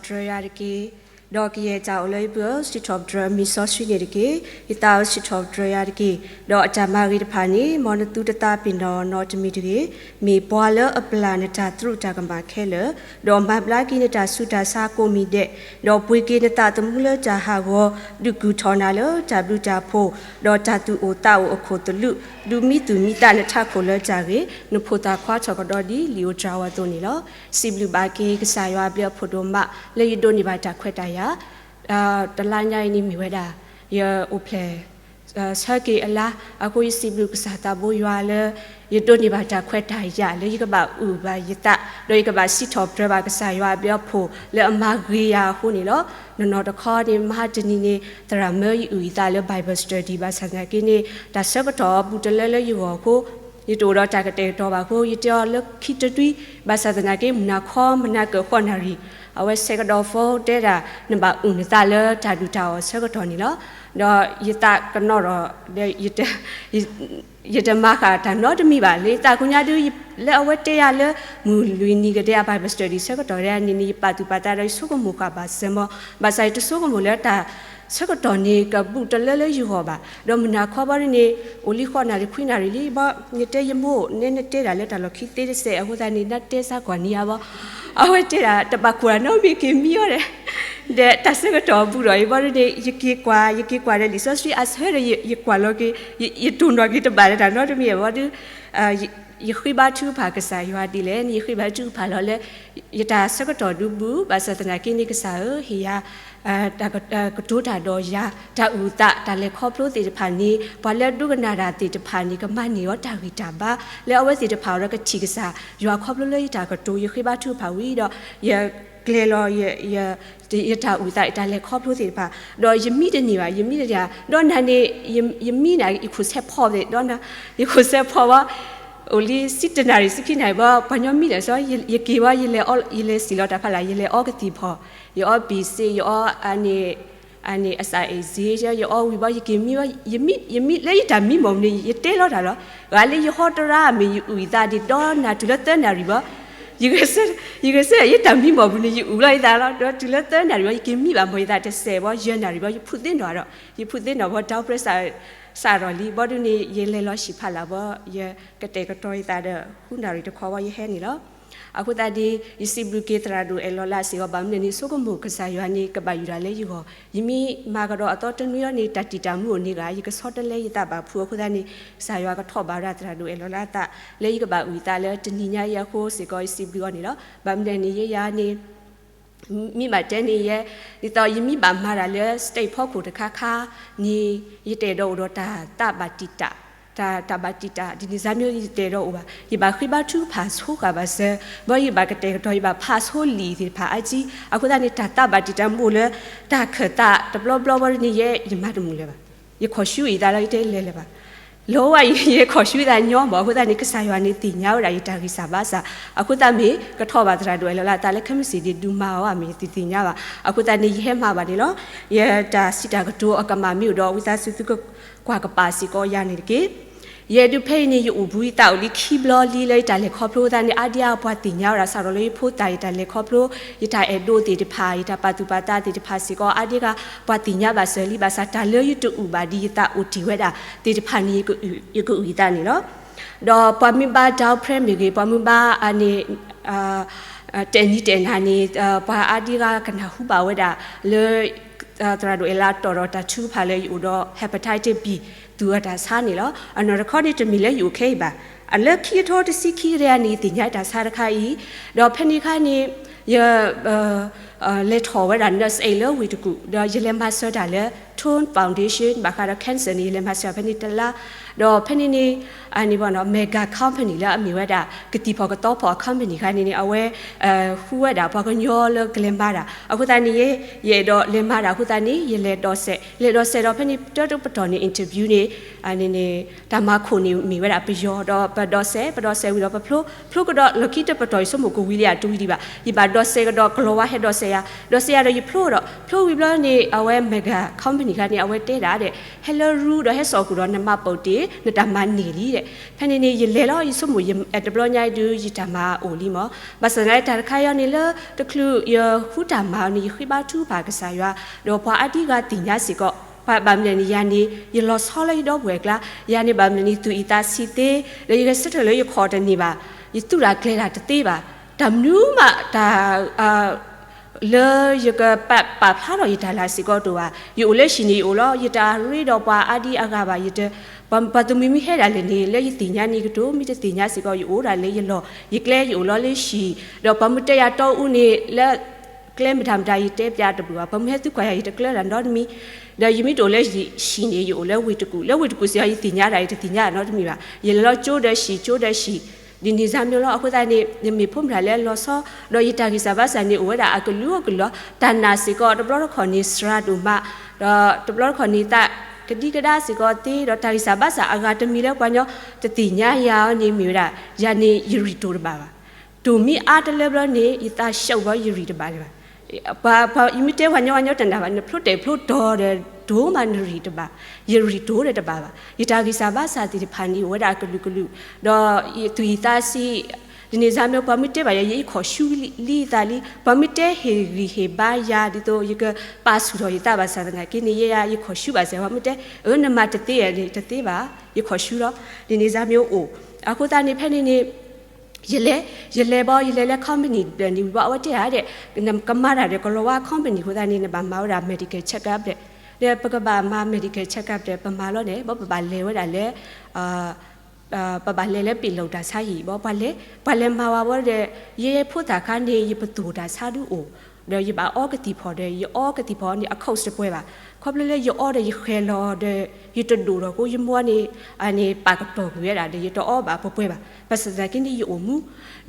စံးထီၣ်ပတြၢၤယၤတက့ၢ်. ဒီးကယဲၢ်တၢ်အိၣ်လၢယပုၢ်ဧၢ, စံးထီၣ်ပတြၢၤအမံၤစီဆှံန့ၣ်တက့ၢ်. ယသးဧၢ, စံးထီၣ်ပတြၢၤယၤတက့ၢ်. ဒီးအတၢ်မၤဂ့ၤတဖၣ်န့ၣ် မ်နသူတသးပ့ၤနီၣ်နီတမံၤတဂ့ၤ. မ့ၢ်ပှၤလၢအပျၢ်နတၢ်သရူးတၢ်ကမၣ်ခဲလၢာ်, ဒီးမၤဘျါက့ၤနတၢ်ဆူးတၢ်ဆါကိးမံၤဒဲး, ဒီးပှ့ၤက့ၤနသးသမူလၢတၢ်ဟးဂီၤ, ဒုးကူၣ်ထီၣ်နၤလၢတၢ်ဘျုးတၢ်ဖှိၣ်, ဒီးတၢ်သူၣ်အိၣ်သးအိၣ်အခိၣ်သလုး, ဒုးမံသူၣ်မံသးနထးခိၣ်လၢတၢ်ဂ့ၤ, နဖိသၣ်ခွါထီၣ်ကဒီးဒ်လံာ်ဧိၤတၢ်ဧိၤအသိးန့ၣ်လီၤ. စံးဘျုးဘၣ်က့ၤကစၢ်ယွၤအဘျုးအဖှိၣ်ဒိၣ်မး လၢယဒိးန့ၢ်ဘၣ်တၢ်ခွဲးတၢ်ယာ် တလါညါအံၤန့ၣ်မ့ၢ်ဝဲဒၣ် ယအိၣ်ဖျဲၣ် ဆၢက့ၤအလါ, အဃိယစံးဘျုးကစၢ်သးဘိယွၤလၢ ယဒိးန့ၢ်ဘၣ်တၢ်ခွဲးတၢ်ယာ်လၢယကဘၣ်အုၣ်ဘၣ်ယသး, ဒီးယကဘၣ်စံးထီၣ်ပတြၢၤဘၣ်ကစၢ်ယွၤအဘျုးအဖှိၣ်လၢအမၤဂ့ၤယၤအဃိန့ၣ်လီၤ. နီၢ်နီၢ်တခီန့ၣ် မဟါတနံၤန့ၣ် သရၣ်မၢယအုၣ်ယသးလၢ Bible study ဘၣ်ဆၣ်သနာ်က့န့ၣ် တၢ်ဆၢကတီၢ်ဘူးတလၢလၢယဂီၢ်အဃိ ယတအိၣ်ဒီးတၢ်ကတဲာ်ကတီၤဘၣ်အဃိ ယတဲအီၤလၢခံတနွံ, ဘၣ်ဆၣ်သနာ်က့ မုၢ်နၤခီမနၤကၢၢ်ဃိးနၣ်ရံၣ်, အဝဲဆဲးကဒီး phone တဲဒၣ် နဘၣ်အုၣ်နသးလၢတၢ်ဒုၣ်တၢ်အီၣ်ဆၢကတီၢ်န့ၣ်လီၤ. ဒီးယသးကနီၣ်ဒီး ယတမၤဃာ်တၢ်နီတမံၤဘၣ်. လၢယသးကညီၤဒု လၢအဝဲတဲယၤလၢ မုၢ်လွံၢ်နံၤကဒဲးအ Bible study ဆၢကတီၢ်ဒဲးန့ၣ်န့ၣ် ယပာ်သူၣ်ပာ်သးဒီးယဆိကမိၣ်ဃာ်ဘၣ်စၢၤမီၤ, ဘၣ်ဆၣ်ယတဆိကမိၣ်လၢတၢ်ဆၢကတီၢ်န့ၣ် ကဘူးတလၢလၢယဂီၢ်ဘၣ်. ဒီးမုၢ်နၤခီဘီဒ်န့ၣ် အိၣ်လံဃိးနၣ်ရံၣ်ခွံနၣ်ရံၣ်လံဘီ ယတဲယမိၢ် နဲနတဲဒၣ်လၢတၢ်လီၢ်ခံသ့တစဲးအဃိသတးန့ၣ် နတဲစၢ်ကွၢ်န့ၢ်ယၤဘီ အဝဲတဲဒၣ် တဘၣ်ကွၢ်နီတမံၤက့ၤမံအီၤဒီး ဒီးတၢ်ဆၢကတီၢ်ဘူးဒီးအံၤဘီဒ်န့ၣ် ယက့ၤကွၢ် ယက့ၤကွၢ်ဒီးလံာ်စီဆှံအဆၢဒီး ယကွၢ်လီၤက့ၤ ယတိၢ်နီၣ်က့ၤတဘၣ်လၢတၢ်နီတမံၤဘီဒု ယဃ့ဘါထုကဖၣ်ကစၢ်ယွၤဒ်လဲၣ်န့ၣ် ယဃ့ဘါထုကဖၣ်လီၤလၢ ယတၢ်ဆၢကတီၢ်ဒုးဘူး ဘၣ်ဆၣ်သနာ်က့န့ၣ် ကစၢ်ဧၢ ဟ့ၣ်ယၤ တၢ်ကတိၤတၢ်ဒီးယၤ တၢ်အုၣ်သး တၢ်လဲၤခီဖျိသ့ၣ်တဖၣ်န့ၣ် ပှၤလၢဒိကနၣ်တၢ်သ့ၣ်တဖၣ်န့ၣ် ကမၤန့ၢ်အီၤတၢ်ဂံၢ်တၢ်ဘါ လၢအဝဲသ့ၣ်တဖၣ်အံၤဒီးကထံၣ်ကစၢ်ယွၤခီဖျိလၢယတၢ်ကတိၤ ယဃ့ဘါထုကဖၣ်ဝံၤဒီး ယကျဲၤလီၤ ယတၢ်အုၣ်သး ယတၢ်လဲၤခီဖျိသ့ၣ်တဖၣ် ဒီးယမံတန့ၢ်ဘၣ် ယမံတန့ၢ် ဒီးနၤန့ၣ် ယမံနၤ ယခိၣ်ဆဲးဖီသ့ၣ် ဒီးနၤ ယခိၣ်ဆဲးဖီဝဲ အိၣ်လံဆံတနၣ်ရံၣ်ဆံခံနၣ်ရံၣ်ဘီ ပှၤညီမံဒီး ယက့ၤဝဲ ယလဲၤအီကသံၣ်ဖီတၢ်ဖးလၢ် ယလဲၤအီကသံၣ်ဖီ ယအီဘံၣ်စ့ ယအီ အန့ၣ် အန့ၣ် အစၢ်အ့ၣ်စ့ ယအီဝံၤဘီ ယက့ၤမံ ယမံ ယမံ လၢယတၢ်မံမီၢ်ပူၤန့ၣ် ယတဲလီၤတၢ်လီၤ. ဂၤလၢယဟီတရါအမ့ၢ် ယအုၣ်ယသးဒ်ဒီးနၤတုၤလၢသၢနၣ်ရံၣ်ဘီ ယဂဲၤဆၢ ယဂဲၤဆၢ ယတၢ်မံမီၢ်ပူၤန့ၣ် ယအုၣ်လီၤယသးလီၤ. ဒီးတုၤလၢသၢနၣ်ရံၣ်ဘီ ယက့ၤမံဘၣ်မီၢ်ယသးတစဲးဘီ ယဲၢ်နၣ်ရံၣ်ဘီ ယဖုးသ့ၣ်နီၣ်ဒီး ယဖုးသ့ၣ်နီၣ်ဘီ ဒီးပြဲးစး စးထီၣ်လံ ဘီဒုန့ၣ် ယလဲၤလီၤဆံးဖးလၢ်ဘီ ယကတဲာ်ကတီၤယသးဒီး ဃုနၣ်ရံၣ်တခီဘီ ယဟဲန့ၣ်လီၤ. အဃိသတးဒီး ယစံးဘျုးက့ၤသရၣ်ဒိၣ်အဲၣ်လီၤလးစ့ၢ်ကီး ဘၣ်မနုၤန့ၣ် ဆိကမိၣ်ကစၢ်ယွၤန့ၣ် ကဘၣ်ယုၢ်တၢ်လၢယဂီၢ် ယမ့ၢ်မၤကဒီးအသီတနွံအံၤန့ၣ် တၢ်တံာ်တာ်မုၢ်အိၣ်န့ၢ်ဂၤ ယကဆီတလဲယသးဘၣ်ဖုးအဃိသတးန့ၣ် ကစၢ်ယွၤကထီၣ်ဘၣ်ဝဲဒၣ်သရၣ်ဒိၣ်အဲၣ်လီၤလးအသး လၢယကဘၣ်အုၣ်ယသးလၢတနံၤညါအံၤအဃိစ့ၢ်ကီး ယစံးဘျုးအီၤန့ၣ်လီၤ. ဘၣ်မနုၤန့ၣ် ယဲယၤန့ၣ် မ့ၢ်ဘၣ်တဲန့ၣ်ယဲ ဒ်သိးယမ့ၢ်ဘၣ်မၤတၢ်လၢ state ဖီခိၣ်တခါခါန့ၣ် ယတအဲၣ်ဒိးအိၣ်ဒီးတၢ်သးဘၣ်တံာ်တာ် တၢ် တၢ်ဘၣ်တံာ်တာ် ဒ်န့ၣ်စၢ်မ့ၢ်ယတအဲၣ်ဒိးအိၣ်ဘၣ် ယဘၣ်ဃ့ဘါထုကဖၣ်ဆိဃာ်ဘၣ်စၢၤ ဘီယဘၣ်ကတဲာ်ကတီၤ ယဘၣ်ဖးဆိလံာ်သ့ၣ်တဖၣ်အါကံ အဃိသတးန့ၣ် တၢ်သးဘၣ်တံာ်တာ်မ့ၢ်အိၣ်လၢ တၢ်ခၢၣ်သးတဘျီဘျီဘီဒ်န့ၣ် ယဲယမၤတမုာ်လၢၤဘၣ် ယခီၣ်ဆူအံၤသးလီၤ ယတလဲၤလၢၤဘၣ် လီၤဝဲ ယခီၣ်ဆူအံၤသးညီမး အဃိသတးန့ၣ် ကစၢ်ယွၤန့ၣ်သ့ၣ်ညါဝဲဒၣ်ယတၢ်ဂံၢ်စၢ်ဘါစၢ် အဃိသတးမ့ၢ်ကထီၣ်ဘၣ်သရၣ်ဒိၣ်အဲၣ်လီၤလးအသးလၢခဲမုၢ်ဆ့ၣ်ဒ့ၣ်ဒုးမၤအီၤ မ့ၢ်ယတသ့ၣ်ညါဘၣ် အဃိသတးန့ၣ် ယဟဲမၤဘၣ်န့ၣ်လီၤ. ယတၢ်စံးတၢ်ကတိၤအကမၣ်မ့ၢ်အိၣ်ဒီး ဝံသးစူၤသုကကွၢ်ကပာ်စ့ၢ်ကီးယၤန့ၣ်တက့ၢ်. ယဲဒုးဖဲအံၤန့ၣ် ယအိၣ်ဘူးယသးအိၣ်လံခံဘျီလံလၢယတၢ်လဲၤခီဖျိသတးန့ၣ် အါဒံအါဂၤပှၤသ့ၣ်ညါဝဲဒၣ် စးထီၣ်လၢယဖိသၣ် ယတၢ်လဲၤခီဖျိ ယတၢ်အဲၣ်ဒိးသ့ၣ်တဖၣ် ယတၢ်ပာ်သူၣ်ပာ်သးသ့ၣ်တဖၣ်စ့ၢ်ကီး အါဒံအါဂၤပှၤသ့ၣ်ညါဘၣ်စၢၤလံ ဘၣ်ဆၣ်တၢ်လၢယတအုၣ်ဘၣ်ဒ်ယသးအိၣ်တ့ၢ်ဝဲဒၣ်သ့ၣ်တဖၣ်န့ၣ် ယကအုၣ်ယသးန့ၣ်လီၤ. ဒီးပှၤမ့ၢ်ဘါ down prayer မ့ၢ်ဂ့ၤ ပှၤမ့ၢ်ဘါအန့ၣ် တဲာ်နံၤတဲာ်နၤန့ၣ် ပှၤအါဒံအါဂၤကနၢ်ဟူဘၣ်ဝဲဒၣ်လၢ သရၣ်ဒိၣ်အဲၣ်လီၤလးအတီၢ်ဒီးတၢ်ထုကဖၣ်လၢယအိၣ်ဒီး hepatitis B သူၣ်အတၢ်ဆါန့ၣ်လီၤ. အနီၢ်တခီန့ၣ် တမ့ၢ်လၢယအိၣ်ခဲအံၤဘၣ်. အလၢခံကထိတဆံခံကတၢၢ်န့ၣ် ယသ့ၣ်ညါတၢ်ဆါတခါအံၤ ဒီးဖဲန့ၣ်အခါန့ၣ် ယ လဲၤထီၣ်ဝဲဒၣ် nurse aid လၢဝ့ၢ်တကူၣ် ဒီးယလဲၤမၤစၢၤတၢ်လၢ Tone Foundation ဘၣ်ဃးဒီး cancer န့ၣ် ယလဲၤမၤစၢၤဖဲန့ၣ်တလါ ဒီးဖဲန့ၣ်န့ၣ် အန့ၣ် mega company လၢအမ့ၢ်ဝဲဒၣ် ကသံၣ်ဖီၣ်ကသီဖီၣ်အ company ခါန့ၣ်န့ၣ် အဝဲ ဃုဝဲဒၣ်ပှၤကညီလၢကလဲၤမၤတၢ် အဃိသတးန့ၣ် ယ ယအဲၣ်ဒိးလဲၤမၤတၢ်အဃိသတးန့ၣ် ယလဲၤဒိးစဲး လဲၤဒိးစဲးဒီးဖဲန့ၣ် တၢတပတီၢ်န့ၣ် interview န့ၣ် အန့ၣ်န့ၣ် တၢ်မၤခိၣ်န့ၣ်မ့ၢ်ဝဲဒၣ်ပယီၤ ဒီးပဒိးစဲး ပဒိးစဲးဝံၤဒီးပဖျိ ဖျိကဒီးလီၢ်ခံတပတီၢ် ယဆိကမိၣ်ကဝံၤလံဧါ တဝံၤဒံးဘၣ် ယဘၣ်ဒိးစဲးကဒီး ကလီၤဝါဟဲဒိးစဲး ဒီးစံးယၤဒီးယဖျိဒီး ဖျိဝံၤဘျီန့ၣ် အဝဲ mega company ခါန့ၣ် အဝဲတဲဒၣ်ဒီး ဟဲလၢရူဒီးဟဲစိာ်ဃုာ်ဒီးနမၤပိာ်တ့ၢ် နတၢ်မၤန့ၢ်လံဒီး ဖဲန့ၣ်န့ၣ် ယလဲၤလီၤ ယဆိကမိၣ် ယအဲၣ်တဘျီညါအံၤဒုး ယတၢ်မၤအိၣ်လံမး. ဘၣ်ဆၣ်သနာ်က့ တၢ်တခါအံၤန့ၣ်လၢ တချုးယဃုတၢ်မၤအီၤန့ၣ် ယဃ့ဘါထုကဖၣ်ကစၢ်ယွၤ ဒီးပှၤအါဒံအါဂၤသ့ၣ်ညါစ့ၢ်ကီး ဘၣ်မနုၤလဲၣ်န့ၣ် ယၤန့ၣ် ယလီၤဆီလၢယဒီပုၢ်ဝဲၢ်အကျါ, ယၤန့ၣ် ဘၣ်မနုၤန့ၣ် သူၣ်အံၣ်သးဆံးသ့, ဒီးယဂဲၤဆၢထၢၣ်လၢယခီၣ်တန့ၢ်ဘၣ်, ယသူၣ်တၢ်ကျဲၤတၢ်တသ့ဘၣ်, တၢ်မနုၤမး တၢ် လၢယကပာ်ဖျါထီၣ်ယတၢ်လၤစ့ၢ်ကီးတအိၣ်ဘၣ်. ယအိၣ်လၢဟံၣ်န့ၣ်ယအိၣ်လီၤ, ယတရ့ဒီးပှၤအါဒံအါဂၤဘၣ်, ယတ ပှၤ ပှၤသုးမုၢ်မံဟဲဒၣ်လဲာ်န့ၣ် လၢယသ့ၣ်ညါန့ၣ်ကတိၤ, မ့ၢ်တသ့ၣ်ညါစ့ၢ်ကီး ယအိၣ်ဒၣ်လၢယလီၢ်, ယကျဲယအိၣ်လီၤလၢဟံၣ်, ဒီးပှၤမ့ၢ်တဲယၤတီအူန့ၣ် လၢကျဲမတၤမတၤ ယတဲပျးတဘၣ်ဘၣ်, ပှၤမ့ၢ်ဟဲသုခွါယၤ ယတကျၢတၢ်နီတမံၤ, ဒီးယမ့ၢ်တအိၣ်လၢဟံၣ်န့ၣ် ယအိၣ်လၢဝ့ၢ်တကူၣ်, လၢဝ့ၢ်တကူၣ်စ့ၢ်ကီး ယသ့ၣ်ညါဒၣ် ယတသ့ၣ်ညါနီတမံၤဘၣ်, ယလဲၤလီၤကၠိဒီးဟံၣ် ကၠိဒီးဟံၣ် ဒ်န့ၣ်စ့ၢ်မ့ၢ်လီၤ. အဃိသတးန့ၣ် ယမ့ၢ်ဖိမုၣ်တဂၤလၢအလီၤဆီ, ဒီးယတၢ်ဂံၢ်စၢ်ဘါစၢ်န့ၣ် အိၣ်ဝဲဒၣ်အကလုာ်အိၣ်ကလုာ်လီၤ. တၢ်နာ်စ့ၢ်ကီး တဘျီတခီၣ်န့ၣ် စှၤဒိၣ်မး, ဒီးတဘျီတခီၣ်န့ၣ် သးကဒံကဒါစ့ၢ်ကီးသ့, ဒီးတၢ်ဂံၢ်စၢ်ဘါစၢ်အဂၤတမံၤလၢပှၤကညီ တသ့ၣ်ညါယၤအီၤန့ၣ်မ့ၢ်ဝဲဒၣ် ယၤန့ၣ်ယရံၣ်တိၢ်တဘၣ်ဘၣ်. တိၢ်မ့ၢ်အါတလၢဘျီန့ၣ် ယသးရှုပ်ဘၣ် ယရံၣ်တဘၣ်လၢၤဘၣ်. ပှၤ ပှၤ ယမ့ၢ်တဲပှၤညီ ပှၤညီတနာ်ဘၣ်, နဖျိတဲာ်ဖျိတီၤဒီး တိၢ်မးနရံၣ်တဘၣ်, ယရံၣ်တိၢ်ဒီးတဘၣ်ဘၣ်. ယတၢ်ဂံၢ်စၢ်ဘါစၢ်သ့ၣ်တဖၣ်န့ၣ် အိၣ်ဝဲဒၣ်အကလုာ်ကလုာ်, ဒီးသူၣ်အံၣ်သးဆံး, ဒ်န့ၣ်စ့ၢ်မ့ၢ် ပှၤမ့ၢ်တဲဘၣ်ယၤ ယအံၤခီၣ်ဆူလံသးလံ, ပှၤမ့ၢ်တဲဟ့ၣ်ဂံၢ်ဟ့ၣ်ဘါယၤ ဒ်သိးယကပာ်ဆူၣ်ထီၣ်ယသးဘၣ်ဆၣ်သနာ်က့န့ၣ် ယဲယၤ ယခီၣ်ဆူဘၣ်စ့ၢ်, ပှၤမ့ၢ်တဲ အၢ နမၤတသ့န့ၣ် တသ့ဘၣ်, ယခီၣ်ဆူလီၤ. ဒ်န့ၣ်စ့ၢ်မ့ၢ်အိၣ်, အဃိသတးန့ၣ် ဖဲန့ၣ်န့ၣ် ယလဲၤ, ယလဲၤဘၣ် ယလဲၤလၢ company ဘျဲၣ်န့ၣ်ဝံၤဘၣ် အဝဲတဲဧါဒီး နကမၤတၢ်ဒီးကလီၤဝါ company အဃိသတးန့ၣ် နဘၣ်မၤဝဲဒၣ် medical check up ဒီး ဒီးပကဘၣ်မၤ medical check up ဒီး ပမၤလီၤန့ၣ် ဘၣ်ပဘၣ်လဲၤဝဲဒၣ်လၢ ပဘၣ်လဲၤလၢပ့ၤလိာ်တၢ်ဆါဟံၣ်ဘၣ် ပှၤလဲၤ, ပှၤလဲၤမၤဝဲဒီး ယဲဖိသၣ်ခါန့ၣ် ယပသိၣ်တၢ်ဆါဒုးအိၣ်, ဒီးယဘၣ်အီကသံၣ်ဖီၣ်ဒီး ယအီကသံၣ်ဖီၣ်န့ၣ် အခိၣ်တပှဲၤဘၣ်. ခီဖျိလၢယအီဒီးယဃဲၤလီၤဒီး ယတဒိၣ်ထီၣ်ကိ ယမိၢ်န့ၣ် အန့ၣ်ပာ်ကတီၢ်ကွံာ်ဝဲဒၣ်ဒီး ယတအီဘၣ်ပှဲၤပှဲၤဘၣ်. ဘၣ်ဆၣ်သနာ်က့န့ၣ် ယအိၣ်မူ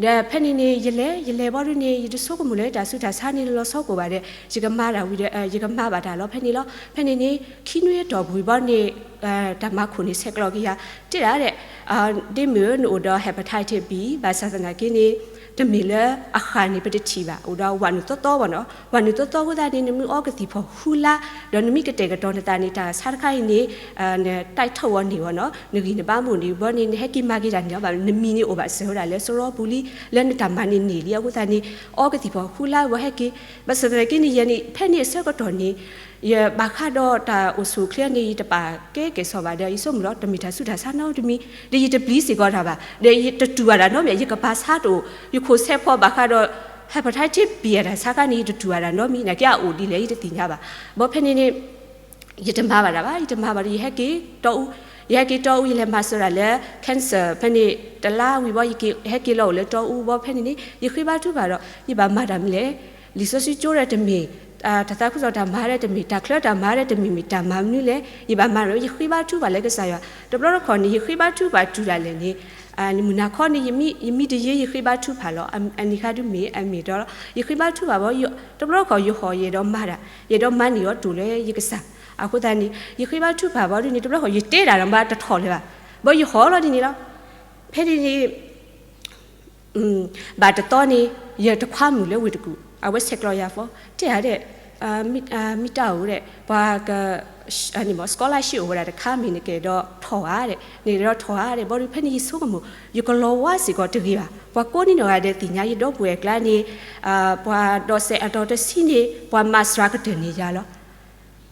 ဒီးဖဲန့ၣ်န့ၣ် ယလဲၤ ယလဲၤဘၣ်ဒုးန့ၣ် ယတဆိကမိၣ်လၢတၢ်ဆူးတၢ်ဆါန့ၣ်လီၤဆီကအိၣ်ဘၣ်ဒီး ယကမၤတၢ်ဝံၤဒီး ယကမၤဘၣ်တၢ်လီၤ. ဖဲန့ၣ်လီၤ. ဖဲန့ၣ်န့ၣ် ခံနွံအတီၢ်ပူၤဘၣ်န့ၣ် တၢ်မၤခိၣ်န့ၣ်ဆဲးကျိးက့ၤယၤ တဲဒၣ်ဒီး ဒ်မ့ၢ်ဧၢ နအိၣ်ဒီး hepatitis B ဘၣ်ဆၣ်သနာ်က့န့ၣ် တမ့ၢ်လၢအဃၢ်န့ၣ် ပတထံၣ်ဘၣ် အိၣ်ဒီးဝးနုာ်သီသီဘၣ်နီၤ. ဝးနုာ်သီသီအဃိသတးန့ၣ် နမ့ၢ်အီကသံၣ်ဖီၣ်ဃုလါ ဒီးနမ့ၢ်ကတဲာ်ကတီၤနသးန့ၣ် တၢ်ဆါတခါအံၤန့ၣ် နတၢ်ထီၣ်ဝဲန့ၣ်ဘၣ်နီၤ နဂံၢ်နဘါမ့ၢ်အိၣ်န့ၣ်ဘၣ်န့ၣ် နဟဲက့ၤမၤက့ၤတၢ်န့ၣ်အီၤဘၣ် နမံၤန့ၣ်အိၣ်ဘၣ်စၢၤဝဲဒၣ်လၢစရီပူၤလံ လၢနတၢ်မၤန့ၣ်န့ၢ်လံအဃိသတးန့ၣ် အီကသံၣ်ဖီၣ်ဃုလါဝဲဟဲက့ၤ ဘၣ်ဆၣ်သနာ်က့န့ၣ် ယဲန့ၣ် ဖဲန့ၣ်အဆၢကတီၢ်န့ၣ် ယဘၣ်ဃးဒီးတၢ်အိၣ်ဆူၣ်အိၣ်ချ့န့ၣ် ယတပာ်ကဲကဲၣ်ဆိးဘၣ်ဒီး ယဆိကမိၣ်လီၤ တမ့ၢ်တၢ်ဆူးတၢ်ဆါနီတမံၤ ဒီးယတပျံၤစ့ၢ်ကီးတၢ်ဘၣ် ဒီးယတတူၢ်ဘၣ်တၢ်နီတမံၤ ယကပာ်ဆါတအိၣ် ယခိၣ်ဆဲးဖီဘၣ်ဃးဒီး hepatitis B အတၢ်ဆါခါန့ၣ် ယတတူၢ်ဘၣ်တၢ်နီတမံၤ နာ်က့အအိၣ်ဒ်လဲၣ် ယတသ့ၣ်ညါဘၣ် ဘၣ်ဖဲန့ၣ်န့ၣ် ယတမၤဘၣ်တၢ်ဘၣ် ယတမၤဘၣ်ဒီး ယဟဲက့ၤတီအူ ယဟဲက့ၤတီအူ ယလဲၤမၤစၢၤဒၣ်လၢ cancer ဖဲန့ၣ် တလါဝံၤဘၣ် ယက့ၤဟဲက့ၤလီၤအိၣ်လၢတီအူဘၣ်ဖဲန့ၣ်န့ၣ် ယဃ့ဘါထုကဖၣ်ဒီး ယဘၣ်မၤတၢ်မနုၤလဲၣ် လံာ်စီဆှံကၠိဒီးတမ့ၢ် တၢ်သးခုကစီၣ်တၢ်မၤဒီးတမ့ၢ် တၢ်ချၢတၢ်မၤဒီးတမ့ၢ် မ့ၢ်တၢ်မၤမနုၤလဲၣ် ယဘၣ်မၤဒီး ယဃ့ဘါထုကဖၣ်လၢကစၢ်ယွၤ တဘျီတခီၣ်န့ၣ် ယဃ့ဘါထုကဖၣ်တုၤဒၣ်လဲာ်န့ၣ် မုၢ်နၤခီန့ၣ် ယမံတယ့ ယဃ့ဘါထုကဖၣ်လီၤ အန့ၣ်ခါဒုးမ့ၢ်အမ့ၢ်ဒီး ယဃ့ဘါထုကဖၣ်ဘၣ် တဘျီတခီၣ်ယဟီၣ်ယအဲၣ်ဒိးမၤတၢ် ယအဲၣ်ဒိးမၤန့ၢ်အီၤတိၢ်လၢယကစၢ် အဃိသတးန့ၣ် ယဃ့ဘါထုကဖၣ်ဘၣ်ဒုးန့ၣ် တဘျီတခီၣ်ယတဲတၢ်ဒီးမၤတထီၣ်လၢၤဘၣ် ဘၣ်ယဟီၣ်လီၤဒ်န့ၣ်လီၤ ဖဲန့ၣ်န့ၣ် ဘၣ်တသီန့ၣ် ယတခွါမုၣ်လၢဝ့ၢ်တကူၣ် အဝဲဆဲးကျိးယၤဖီ တဲဧါဒီး မ့ၢ်တၢ်အိၣ်ဒီး ပှၤက scholarship အိၣ်ဝဲဒၣ်တခါမ့ၢ်နကအဲၣ်ဒိးထီၣ်ဧါဒီး နကအဲၣ်ဒိးထီၣ်ဧါဒီး ဘၣ်ဒီးဖဲန့ၣ်ယဆိကမိၣ် ယကလီၤဝါစ့ၢ်ကီးတဂ့ၤဘၣ် ပှၤကိးန့ၢ်နီၢ်ဂၤဒဲးသ့ၣ်ညါ ယဒီပုၢ်ဝဲၢ်အကျါန့ၣ် ပှၤဒီးစဲးအတီၤတဆံန့ၣ် ပှၤမၤစှၤကတၢၢ်န့ၢ်ယၤလီၤ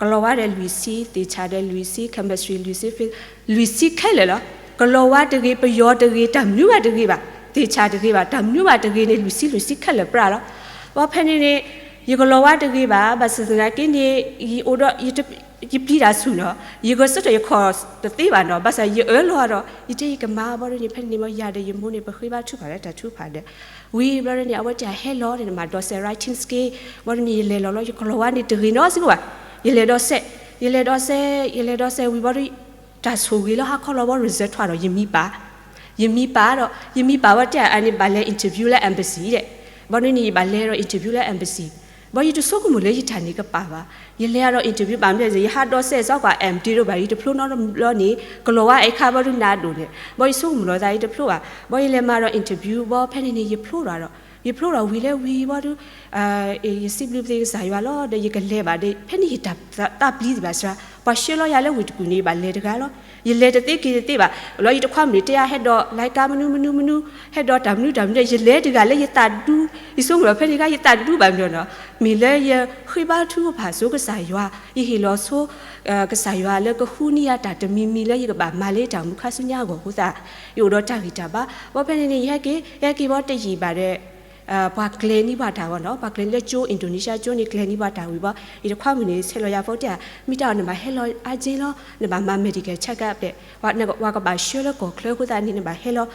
ကလီၤဝါဒီးလွံၢ်ဆံ သ့ၣ်ဆၣ်ဒီးလွံၢ်ဆံ chemistry လွံၢ်ဆံ physics လွံၢ်ဆံခဲလၢာ်လီၤ ကလီၤဝါတဂ့ၤ ပယီၤတဂ့ၤ တၢ်မနုၤဘၣ်တဂ့ၤဘၣ် သ့ၣ်ဆၣ်တဂ့ၤဘၣ် တၢ်မနုၤဘၣ်တဂ့ၤန့ၣ် လွံၢ်ဆံလွံၢ်ဆံခဲလၢာ်ပြးလီၤ ဘၣ်ဖဲန့ၣ်န့ၣ် ယကလီၤဝါတဂ့ၤဘၣ် ဘၣ်ဆၣ်သနာ်က့န့ၣ် ယအိၣ်ဒီး ယပျံၤတၢ်ဆူၣ်နီၤ ယဂဲၤဆၢထၢၣ်ယခီၣ်တသ့ဘၣ်နီၤ ဘၣ်ဆၣ်ယအၢလီၤဒီး ယတဲယကမၤဘၣ်ဒီးန့ၣ် ဖဲန့ၣ်န့ၣ် ယၤဒီးယမိၢ်န့ၣ် ပဃ့ဘါထုကဖၣ်လၢတၢ်ထုကဖၣ်ဒီး ဝံၤဘျီန့ၣ် အဝဲတဲဟဲလီၤန့ၣ် နမၤဒီးစဲး writing skill ဘၣ်ဒီးန့ၣ် ယလဲၤလီၤလီၤ ယကလီၤဝါန့ၣ်တဂ့ၤနီတစ့ၢ်ကီးဘၣ် ယလဲၤဒီးစဲး ယလဲၤဒီးစဲး ယလဲၤဒီးစဲးဝံၤဘၣ်ဒီး တၢ်ဆိၣ်ဂ့ၤလၢဟါခီလီၤဘၣ် result ထွဲဒီး ယမံပာ် ယမံပာ်ဒီး ယမံပာ်ဝဲတဲအန့ၣ်ဘၣ်လဲၤ interview လၢ embassy ဒီး ဘၣ်ဒီးန့ၣ် ယဘၣ်လဲၤဒီး interview လၢ embassy ဘၣ်ယတဆိကမိၣ်လၢယတၢ်န့ၣ်ကပာ်ဘၣ် ယလဲၤဒီး interview ဘၣ်မနုၤလဲၣ် ယဟးဒီးစဲးစ့ၢ်ကီး empty ဒိၣ်ဘၣ် ယတဖျိနီတဘျီန့ၣ် ကလီၤဝါအဲၣ်ခါဘၣ်ဒီးနၤဒိၣ်န့ၣ် ဘၣ်ယဆိကမိၣ်လီၤသး ယတဖျိဘၣ် ဘၣ်ယလဲၤမၤဒီး interview ဘၣ်ဖဲန့ၣ်န့ၣ် ယဖျိဒီးဒီး ယဖျိဒီးဝံၤလၢဝံၤဘီဒုး, ယစံးဘျုးပသ့ကစၢ်ယွၤလီၤ, ဒီးယကလဲၤဘၣ်ဒီး ဖဲန့ၣ်ယတၢ်သးပျံၤသ့ၣ်ဘၣ်စှၤ, ပှၤဆှၢလီၤယၤလၢဝ့ၢ်တကူၣ်န့ၣ် ယဘၣ်လဲၤတဂၤလီၤ. ယလဲၤတသ့က့ၤတသ့ဘၣ်, လီၤယတခွါမုၣ်န့ၣ်တဲယၤ ဟဲဒိးလၢကါမနုၤမနုၤမနုၤ, ဟဲဒိးတၢ်မနုၤတၢ်မနုၤ, ယလဲၤတဂၤလၢယသးဒူ, ယဆိကမိၣ်ဖဲန့ၣ်ခါ ယသးဒူဘၣ်မနုၤနီၤ, မ့ၢ်လၢယဃ့ဘါထုကဖၣ်ဆိကစၢ်ယွၤ, ယဟ့ၣ်လီၤဆိ ကစၢ်ယွၤလၢကဃုန့ၢ်ယၤတၢ်တမံၤမံၤလၢယကဘၣ်မၤလၢတၢ်အိၣ်မူခါဆူညါအဂီၢ်အဃိသတး, ယအိၣ်ဒီးတၢ်ဂံၢ်တၢ်ဘါ, ဘီဖဲန့ၣ်န့ၣ် ယဟဲက့ၤ ယဟဲက့ၤဘီတယံာ်ဘၣ်ဒီး ပှၤကျဲၤန့ၢ်ပှၤတၢ်ဂီၢ်နီၤ, ပှၤကျဲၤလၢကၠိ Indonesia ကၠိန့ၣ် ကျဲၤန့ၢ်ပှၤတၢ်ဝံၤဘီ, ယတခွါမုၣ်န့ၣ် ဆဲးလီၤယၤဖိတဲဧါ, မ့ၢ်တၢ်အီၤနဘၣ်ဟဲလီၤအါက့လီၤ, နဘၣ်မၤ medical check up ဒီး ပှၤကဘၣ်ဆှၢလၢကီၢ်ချၢအဃိသတးန့ၣ် နဘၣ်ဟဲလီၤ,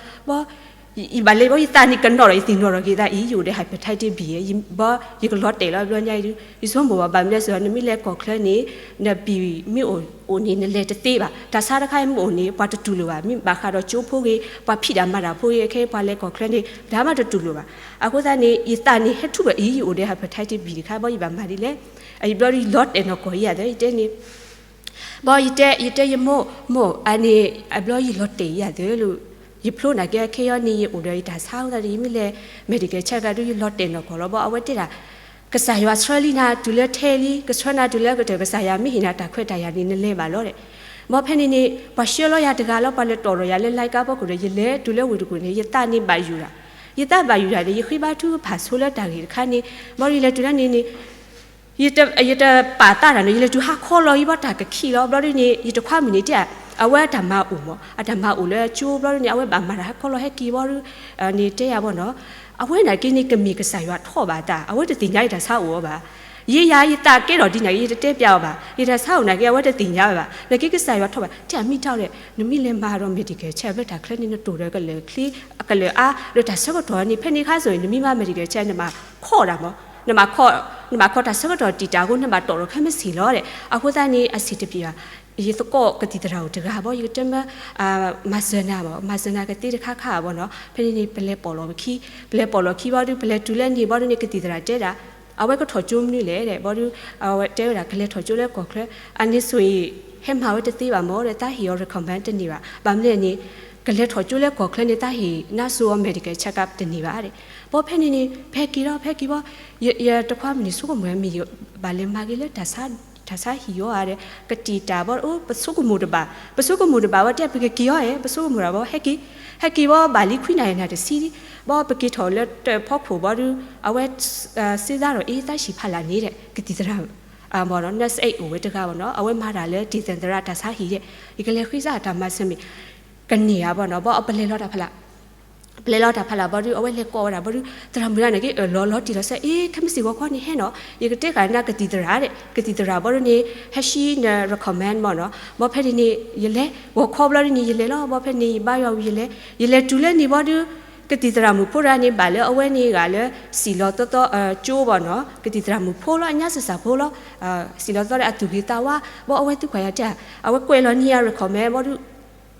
ဘီ ယဘၣ်လဲၤဘီ ယသးန့ၣ်ကနီၣ်ဒီး ယသ့ၣ်နီၣ်ထီၣ်က့ၤသးအံၤ ယအိၣ်ဒီး hepatitis B ဘီ ယကလီၤတဲာ်လီၤဘျီညါအံၤဒုး ယဆိကမိၣ်ဘၣ် ဘၣ်မနုၤလဲၣ်စ့ၢ်ကီး နမ့ၢ်လဲၤကီၢ်ချၢန့ၣ် န B မ့ၢ်အိၣ်န့ၣ် နလဲၤတသ့ဘၣ်, တၢ်ဆါတခါမ့ၢ်အိၣ်န့ၣ် ပှၤတတူၢ်လိာ်ဘၣ်, မ့ၢ်ဘၣ်ဃးဒီးကၠိဖိဂ့ၤ ပှၤဖံးတၢ်မၤတၢ်ဖိဂ့ၤ ခဲအံၤပှၤလဲၤကီၢ်ချၢန့ၣ် တၢ်မၤတတူၢ်လိာ်ဘၣ်, အဃိသတးန့ၣ် ယသးန့ၣ်ဟဲထူၣ်ဘၣ်အံၤ ယအိၣ်ဒီး hepatitis B တခါ ဘီယဘၣ်မၤဒ်လဲၣ်, ယဘျီဒုးယလီၤတဲာ်နီၢ်ကီၢ်ယၤသၢ ယတဲန့ၣ် ဘီယတဲ ယတဲယမိၢ် မိၢ် အန့ၣ် အဘျီယလီၤတဲာ်ယၤသၢလၢ ယဖျိနာ်က့ ခဲအံၤန့ၣ် ယအိၣ်ဒီးယတၢ်ဆါအဃိသတးန့ၣ် ယမ့ၢ်လဲၤ medical check up ဒုး ယလီၤတဲာ်နီၢ်ကီၢ်လီၤ ဘီအဝဲတဲဒၣ် ကစၢ်ယွၤဆှၢလံနၤတုၤလၢထဲလံ ကဆှၢနၤတုၤလၢကတၢၢ် ကစၢ်ယွၤမ့ၢ်ဟ့ၣ်နၤတၢ်ခွဲးတၢ်ယာ်န့ၣ် နလဲၤဘၣ်လီၤဒီး ဘီဖဲန့ၣ်န့ၣ် ပှၤဆှၢလီၤယၤတဂၤလီၤ ပှၤလဲၤတီၣ်ဒီးယၤလၢ လိုင်းကား ဖီခိၣ်ဒီး ယလဲၤတုၤလၢဝ့ၢ်တကူၣ်န့ၣ် ယသးန့ၣ်ဘၣ်ယိၣ်ဒၣ် ယသးဘၣ်ယိၣ်ဒၣ်န့ၣ် ယဃ့ဘါထုကဖၣ်ဆိလၢတၢ်ဂ့ၢ်တခါန့ၣ် ဘီဒုးယလဲၤတုၤလၢန့ၣ်န့ၣ် ယတပာ်သးတၢ်နီၤ ယလဲၤတုၤဟးခီလီၤအံၤဘီတၢ်ကခံးလီၤ ဘျီဒုးန့ၣ် ယတခွါမုၣ်န့ၣ်တဲ အဝဲအတၢ်မၤအိၣ်မး အတၢ်မၤအိၣ်လၢကၠိဘျီဒုးန့ၣ် အဝဲဘၣ်မၤတၢ်ဟးခီလီၤဟဲက့ၤဘီဒုး န့ၣ်တဲယၤဘီနီၤ အဝဲနာ်က့န့ၣ် ကမ့ၢ်ကစၢ်ယွၤထီၣ်ဘၣ်အသး အဝဲတသ့ၣ်ညါယတၢ်ဆါအိၣ်အီၤဘၣ် ယဲယၤယသးကဲထီၣ်ဒ်န့ၣ် ယတတဲပျးအီၤဘၣ် ယတၢ်ဆါအိၣ်နာ်က့ အဝဲတသ့ၣ်ညါဝဲဘၣ် နာ်က့ကစၢ်ယွၤထီၣ်ဘၣ် တဲအမ့ၢ်တၢ်လဲၣ် နမ့ၢ်လဲၤမၤဒီး medical check လၢတၢ်ချၢန့ၣ် နတိၢ်ဒီးကလၢာ်ချ့ ကလၢာ်အါ ဒီးတၢ်ဆၢကတီၢ်န့ၣ် ဖဲန့ၣ်ခါစိၤန့ၣ် နမ့ၢ်မၤ medical check နဘၣ်ခီၣ်တၢ်မး နဘၣ်ခီၣ် နဘၣ်ခီၣ်တၢ်ဆၢကတီၢ်တံာ်တာ်အဃိ နဘၣ်တီၣ်ဒီးခဲမုၢ်ဆ့ၣ်လီၤဒီး အဃိသတးန့ၣ် အဆင်တပြေဘၣ် ယသကိးကသံၣ်သရၣ်အိၣ်တဂၤဘီ ယကတဲမၢ မၤစၢၤနၤဘၣ် မၤစၢၤနၤကသ့တခါခါဘီနီၤ ဖဲန့ၣ်န့ၣ် ပလဲၤပိာ်လီၤပခံ ပလဲၤပိာ်လီၤခံဘီဒုး ပလဲၤတုၤလၢန့ၣ်ဘီဒုးန့ၣ် ကသံၣ်သရၣ်တဲဒၣ် အဝဲကထီၣ်ကၠိမနုၤလဲၣ်ဒီး ဘီဒုး အဝဲတဲဝဲဒၣ် ကလဲၤထီၣ်ကၠိလၢကီၢ်ချၢ အန့ၣ်စိၤအံၤ ဟဲမၤဝဲတသ့ဘၣ်မးဒီး တၢ်ဟ့ၣ်အီၤ recommend တန့ၢ်ဘၣ် ဘၣ်မနုၤလဲၣ်န့ၣ် ကလဲၤထီၣ်ကၠိလၢကီၢ်ချၢန့ၣ် တၢ်ဟ့ၣ်နါစိၤအီၤ medical check up တန့ၢ်ဘၣ်ဒီး ဘီဖဲန့ၣ်န့ၣ် ဖဲက့ၤလီၤ ဖဲက့ၤဘီ ယတခွါမုၣ်န့ၣ် ဆိကမိၣ်မ့ၢ်ဘၣ်လဲၤမၤဂ့ၤလၢ တၢ်ဆါဟံၣ်အီၤဧါဒီး ကတံာ်တာ်ဘီ ပဆိကမိၣ်တဘၣ် ပဆိကမိၣ်တဘၣ်ဝဲတဲ ပကက့ၤအီၤဧါ ပဆိကမိၣ်တဘၣ်ဘီ ဟဲက့ၤ ဟဲက့ၤဘီ ဘၣ်လံခွံနၣ်ရံၣ်နၣ်တဆံ ဘီပက့ၤထီၣ်လၢတၢ်ဖီခိၣ်ဘီဒုး အဝဲ စ့သးဒီးအ့ သးဆံးဖးလၢ်န့ၣ်ဒီး ကသံၣ်သရၣ် ဘီနီၤ nurse aide အိၣ်ဝဲတဂၤဘီနီၤ အဝဲမၤတၢ်လၢ တံၢ်သဲၣ်သရၣ်တၢ်ဆါဟံၣ်ဒီး ယကလဲၤဃ့စးတၢ်မၤစၢၤမ့ၢ် ကန့ၢ်ဧါဘီနီၤ ဘီအပလဲၤလီၤတၢ်ဖးလၢ် ပလဲၤလီၤတၢ်ဖးလၢ်ဘီဒုး အဝဲလဲၤကိးဝဲဒၣ်ဘီဒုး သရၣ်မုၣ်တဂၤန့ၣ်က့ အၢၣ်လီၤလီၤတံၢ်လီၤဆဲး အ့ ခဲမုၢ်ဆ့ၣ်ဂီၤခီန့ၣ်ဟဲနီၤ ယကတဲဃာ်နၤကသံၣ်သရၣ်ဒီး ကသံၣ်သရၣ်ဘီဒုးန့ၣ် ဟဲဟံးနၤ recommend မ့ၢ်နီၤ ဘီဖဲန့ၣ်န့ၣ် ယလဲၤ ဂီၤခီဘျီဒုးန့ၣ် ယလဲၤလီၤ ဘီဖဲန့ၣ် ယဘါယွၤဝံၤယလဲၤ ယလဲၤတုၤလၢန့ၣ်ဘီဒုး ကသံၣ်သရၣ်မုၣ်ဖိတဂၤန့ၣ် ဘၣ်လၢအဝဲန့ၣ်ဂၤလၢ စံၣ်လီၤသီသီ ကၠိဘီနီၤ ကသံၣ်သရၣ်မုၣ်ဖိလီၤ အညါစၢ်စၢ်ဖိလီၤ စံၣ်လီၤသီဒီးအသူၣ်ဂ့ၤသးဝါ ဘီအဝဲသံကွၢ်ယၤတဲ အဝဲကွဲးလီၤန့ၢ်ယၤ recommend ဘီဒုး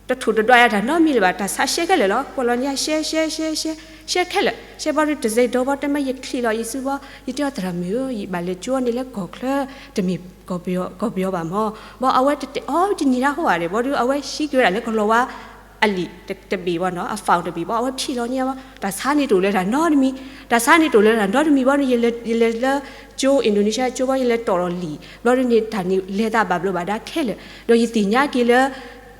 တထိၣ်တဒွးယၤတၢ်နီတမံၤလၢၤဘၣ် တၢ်ဆါရှဲခဲလၢာ်လီၤ ကွဲးလီၤန့ၢ်ယၤ ရှဲ ရှဲ ရှဲ ရှဲ ရှဲခဲလၢာ် ရှဲဘီဒုး တစဲးဒီဘီ တမ့ၢ်ယချံးလီၤယစုဘီ ယတဲအီၤ သရၣ်မုၣ်ဧၢ ယဘၣ်လဲၤကၠိန့ၣ်လၢကီၢ်ချၢ တမ့ၢ်ကီၢ်ပယီၤဘၣ်မး ဘီအဝဲတတဲအီၤ တနံၤဒၣ်ဟိဧါဒီး ဘီဒုး အဝဲဟံးက့ၤဝဲဒၣ်လၢကလီၤဝါ အလံာ်တဘ့ၣ်ဘီနီၤ အ file တဘ့ၣ်ဘီ အဝဲဖံးလီၤန့ၢ်ယၤဘီ တၢ်ဆါန့ၣ်တအိၣ်လၢတၢ်နီတမံၤ တၢ်ဆါန့ၣ်တအိၣ်လၢတၢ်နီတမံၤဘီဒုး ယလဲၤလၢကၠိ Indonesia ကၠိဘီ ယလဲၤတီၣ်လီၤလံာ် ဘီဒုးန့ၣ် တၢ်န့ၣ်လဲၤသးဘၣ်ဘျီးဘၣ်ဒါခဲလၢာ် ဒီးယသ့ၣ်ညါက့ၤလၢ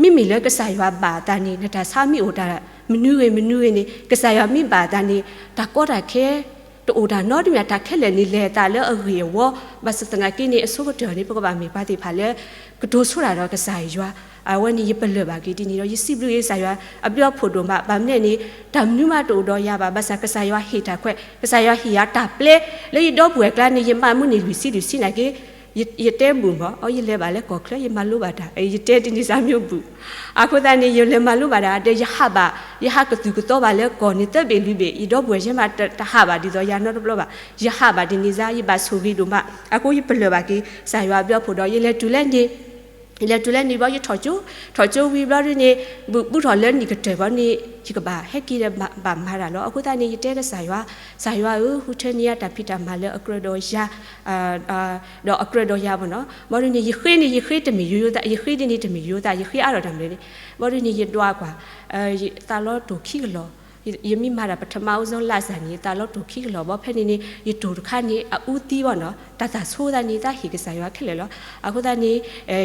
မ့မ့ၢ်လၢကစၢ်ယွၤဘၣ်အသးန့ၣ် နတၢ်ဆါမ့ၢ်အိၣ်တၢ်မနုၤဂ့ၤမနုၤဂ့ၤန့ၣ် ကစၢ်ယွၤမ့ၢ်ဘၣ်အသးန့ၣ် တၢ်ကီတၢ်ခဲ တအိၣ်တၢ်နီတမံၤ တၢ်ခဲလၢာ်န့ၣ် လဲၤအသးလၢအဂ့ၢ်အဝီ ဘၣ်ဆၣ်သနာ်က့န့ၣ် အဆိကတၢၢ်န့ၣ် ပကဘၣ်မ့ၢ်ပှၤသ့ၣ်တဖၣ်လၢ ကတိၤဆိဒၣ်ဒီးကစၢ်ယွၤ အဝဲန့ၣ် ယပလၢၢ်ဘၣ်က့ၤဒ်န့ၣ်ဒီး ယစံးဘျုးက့ၤကစၢ်ယွၤ အဘျုးအဖှိၣ်ဒိၣ်မး ဘၣ်မနုၤလဲၣ်န့ၣ် တၢ်မနုၤမးတအိၣ်ဒီးယၤဘၣ် ဘၣ်ဆၣ်ကစၢ်ယွၤဟ့ၣ်တၢ်ခွဲး ကစၢ်ယွၤဟ့ၣ်ယၤတၢ်ပျဲ လၢယဒီပုၢ်ဝဲၢ်ကျါန့ၣ် ယမၤမုၢ်နံၤလွံၢ်ဆံလွံၢ်ဆံနာ်က့ ယတဲဘူၣ်မး အယလဲၤဘၣ်လၢကီၢ်ချၢ ယမၤလိဘၣ်တၢ် ယတဲတနံၤစၢ်မ့ၢ်ဘူၣ် အဃိသတးန့ၣ် ယလဲၤမၤလိဘၣ်တၢ် ဒီးယဟးဘၣ် ယဟးကသူၣ်ကသီဘၣ်လၢကီၢ်န့ၣ် သၢဘ့ၣ်လွံၢ်ဘ့ၣ် ယဒီပုၢ်ဝဲၢ်ယဲမးတဟးဘၣ်ဒ်သိးယၤနီတဘျီဘၣ် ယဟးဘၣ်တနံၤစၢ် ယဘၣ်ဆိၣ်ဂ့ၤဒိၣ်မး အဃိယပလၢၢ်ဘၣ်က့ၤ ကစၢ်ယွၤအဘျုးအဖှိၣ်ဒီး ယလဲၤတုၤလၢန့ၣ် ယလဲၤတုၤလၢန့ၣ်ဘျီ ယထီၣ်ကၠိ ထီၣ်ကၠိဝံၤဘျီဒုးန့ၣ် ဘုးထီၣ်လၢနံၣ်ကတၢၢ်ဘျီန့ၣ် ယကဘၣ်ဟဲက့ၤဒီးဘၣ်မၤတၢ်လီၤ အဃိသတးန့ၣ် ယတဲကစၢ်ယွၤ ကစၢ်ယွၤဧၢ ဃုထၢန့ၢ်ယၤတၢ်ဖံးတၢ်မၤလၢအကြၢးဒီးယၤ ဒီးအကြၢးဒီးယၤဘၣ်နီၤ ဘျီဒုးန့ၣ် ယဃ့န့ၣ် ယဃ့တမ့ၢ်ယိယိသး ယဃ့ဒ်န့ၣ်တမ့ၢ်ယိယိသး ယဃ့အါထီၣ်တၢ်မနုၤန့ၣ် ဘျီဒုးန့ၣ် ယဒွးကွၢ် သးလီၤတိၢ်ခံကလီၢ် ယမ့ၢ်မၤတၢ်ပထမဦးဆုံးလစာန့ၣ် ယသးလီၤတိၢ်ခံကလီၢ်ဘၣ်, ဖဲန့ၣ်န့ၣ် ယတိၢ်တခါန့ၣ် အအူသံဘၣ်နီၤ, တၢ်သးဆိသးန့ၣ် သးဟ့ၣ်ကစၢ်ယွၤခဲလၢာ်လီၤ. အဃိသတးန့ၣ်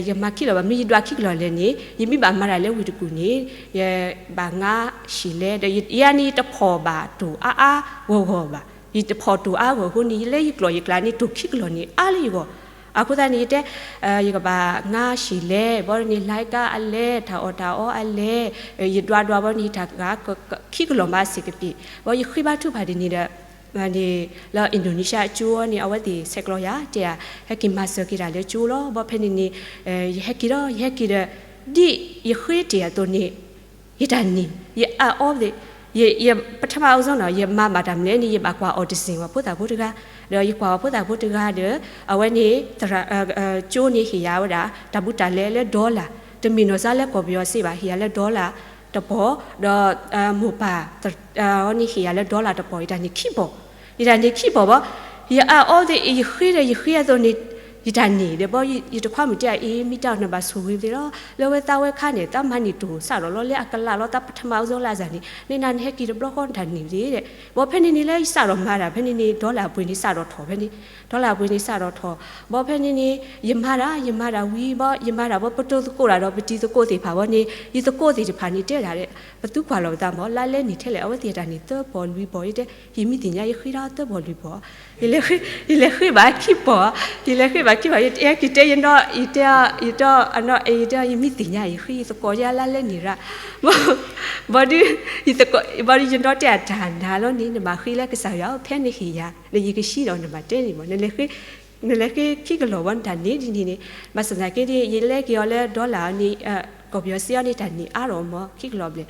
ယမၤခံကလီၢ်ဘၣ်, မ့ၢ်ယဒွးခံကလီၢ်လဲၣ်န့ၣ် ယမ့ၢ်ဘၣ်မၤတၢ်လၢဝ့ၢ်တကူၣ်န့ၣ် ယဘၣ်ငါဟံၣ်လဲၣ်, ဒီးယၤန့ၣ် ယတဖီၣ်ဘၣ်တိၢ်အါအါဂီၢ်ဂီၢ်ဘၣ်, ယတဖီၣ်တိၢ်အါဂီၢ်အဃိန့ၣ် ယလၢယကျိာ်ယကျါန့ၣ် တိၢ်ခံကလီၢ်န့ၣ် အါလၢယဂီၢ်. အဃိသတးန့ၣ် ယတဲ ယကဘၣ်ငါဟံၣ်လဲၣ်, ဘၣ်န့ၣ် လဲကါအလဲၣ်, တၢ်အီၣ်တၢ်အီအလဲၣ်, ယဒွးဒွးဘၣ်န့ၣ် တၢ်ဂၤ ခံကလီၢ်မးစ့ၢ်ကပ့ၤ, ဘၣ်ယဃ့ဘါထုကဖၣ်ဒ်န့ၣ်ဒီး လၢ Indonesia အကၠိန့ၣ် အဝဲသ့ၣ်ဆဲးကျိးယၤ တဲယၤ ဟဲက့ၤမၤစၢၤက့ၤတၢ်လၢကၠိလီၤ. ဘၣ်ဖဲန့ၣ်န့ၣ် ယဟဲက့ၤဒီး ယဟဲက့ၤဒီး ဒ်ယဃ့တ့ၢ်အသိးန့ၣ် ယတၢ်နံၣ် ယအအီသ့ၣ် ပထမဦးဆုံးနီၤ ယမၤဘၣ်တၢ်မနုၤန့ၣ် ယဘၣ်ကွၢ် audition ဝဲဖိသၣ်ဖိတဂၤ, ဒီးယကွၢ်အီၤဖိသၣ်ဖိတဂၤဒီး အဝဲန့ၣ် ကၠိန့ၣ်ဟ့ၣ်ယၤဝဲဒၣ် တၢ်ဘူးတၢ်လဲလၢ dollar, တမ့ၢ်နီၢ်စါလၢကီၢ်ပယီၤစ့ဘၣ်, ဟ့ၣ်ယၤလၢ dollar တပီၤ, ဒီး မိၢ်ပၢ် န့ၣ်ဟ့ၣ်ယၤလၢ dollar တပီၤ, ယတၢ်နံၣ်ခံပီၤ, ယတၢ်နံၣ်ခံပီၤဘၣ်, ယအအီသ့ၣ် ယဃ့ဒီးယဃ့အသိးန့ၣ် ယတၢ်နံၣ်ဒီး ဘၣ်ယတခွါမုၣ်တဲအီၤ အ့ မ့ၢ်တၢ်အီၣ် နဘၣ်ဆိၣ်ဂ့ၤသ့လီၤ, လၢဝဲသးဝဲခါန့ၣ် သးမၤန့ၢ်တိၢ်စးထီၣ်လီၤ လၢအကလးလီၤ သးပထမဦးဆုံးလစာန့ၣ် န့ၣ်နၤနဟဲက့ၤတဘျီဃီနတၢ်နံၣ်သ့ဒီး, ဘၣ်ဖဲန့ၣ်န့ၣ်လၢယစးထီၣ်မၤတၢ်ဖဲန့ၣ်န့ၣ် dollar အပှ့ၤန့ၣ်စးထီၣ်ထီၣ်ဖဲန့ၣ်, dollar အပှ့ၤန့ၣ်စးထီၣ်ထီၣ်, ဘၣ်ဖဲန့ၣ်န့ၣ် ယမၤတၢ် ယမၤတၢ်ဝံၤဘၣ် ယမၤတၢ်ဘၣ် ပတိၢ်သကိးတၢ်ဒီးပတံၤသကိးသ့ၣ်တဖၣ်ဘၣ်န့ၣ် ယသကိးသ့ၣ်တဖၣ်န့ၣ်တဲဒၣ် ပသူကွၢ်လီၤပသးမး လါလဲနံၣ်ထဲလဲၣ် အဝဲသ့ၣ်တၢ်န့ၣ် သၢပီၤလွံၢ်ပီၤ ယတဲ ယမ့ၢ်သ့ၣ်ညါ ယဃ့ဒၣ်သၢပီၤလွံၢ်ပီၤ, ယလဲၤဃ့ဘၣ်ခံပီၤ, ယလဲၤဃ့ဘၣ်ခံပီၤ ယတဲက့ၤတဲယနီၢ် ယတဲ ယတဲ ယတဲ ယမ့ၢ်သ့ၣ်ညါ ယဃ့ယသကိးယါလါလဲနံၣ်ရၣ်, ဘၣ်ဒီး ဘၣ်ဒီးယနီၢ်တဲအတၢ်နၤလီၤန့ၣ် နဘၣ်ဃ့လၢကစၢ်ယွၤဖဲနဟ့ၣ်ယၤ နယကဆှံဒီးနဘၣ်တဲန့ၣ်မး နလဲၤဃ့ခံကလီၢ်ဘၣ် နတၢ်နံၣ်ဒ်န့ၣ်န့ၣ်, ဘၣ်ဆၣ်သနာ်က့န့ၣ် ယလဲက့ၤအီၤလၢ dollar န့ၣ် ကီၢ်ပယီၤစ့အီၤန့ၣ် တၢ်နံၣ်အါထီၣ်မး ခံကလီၢ်ဘျဲၣ်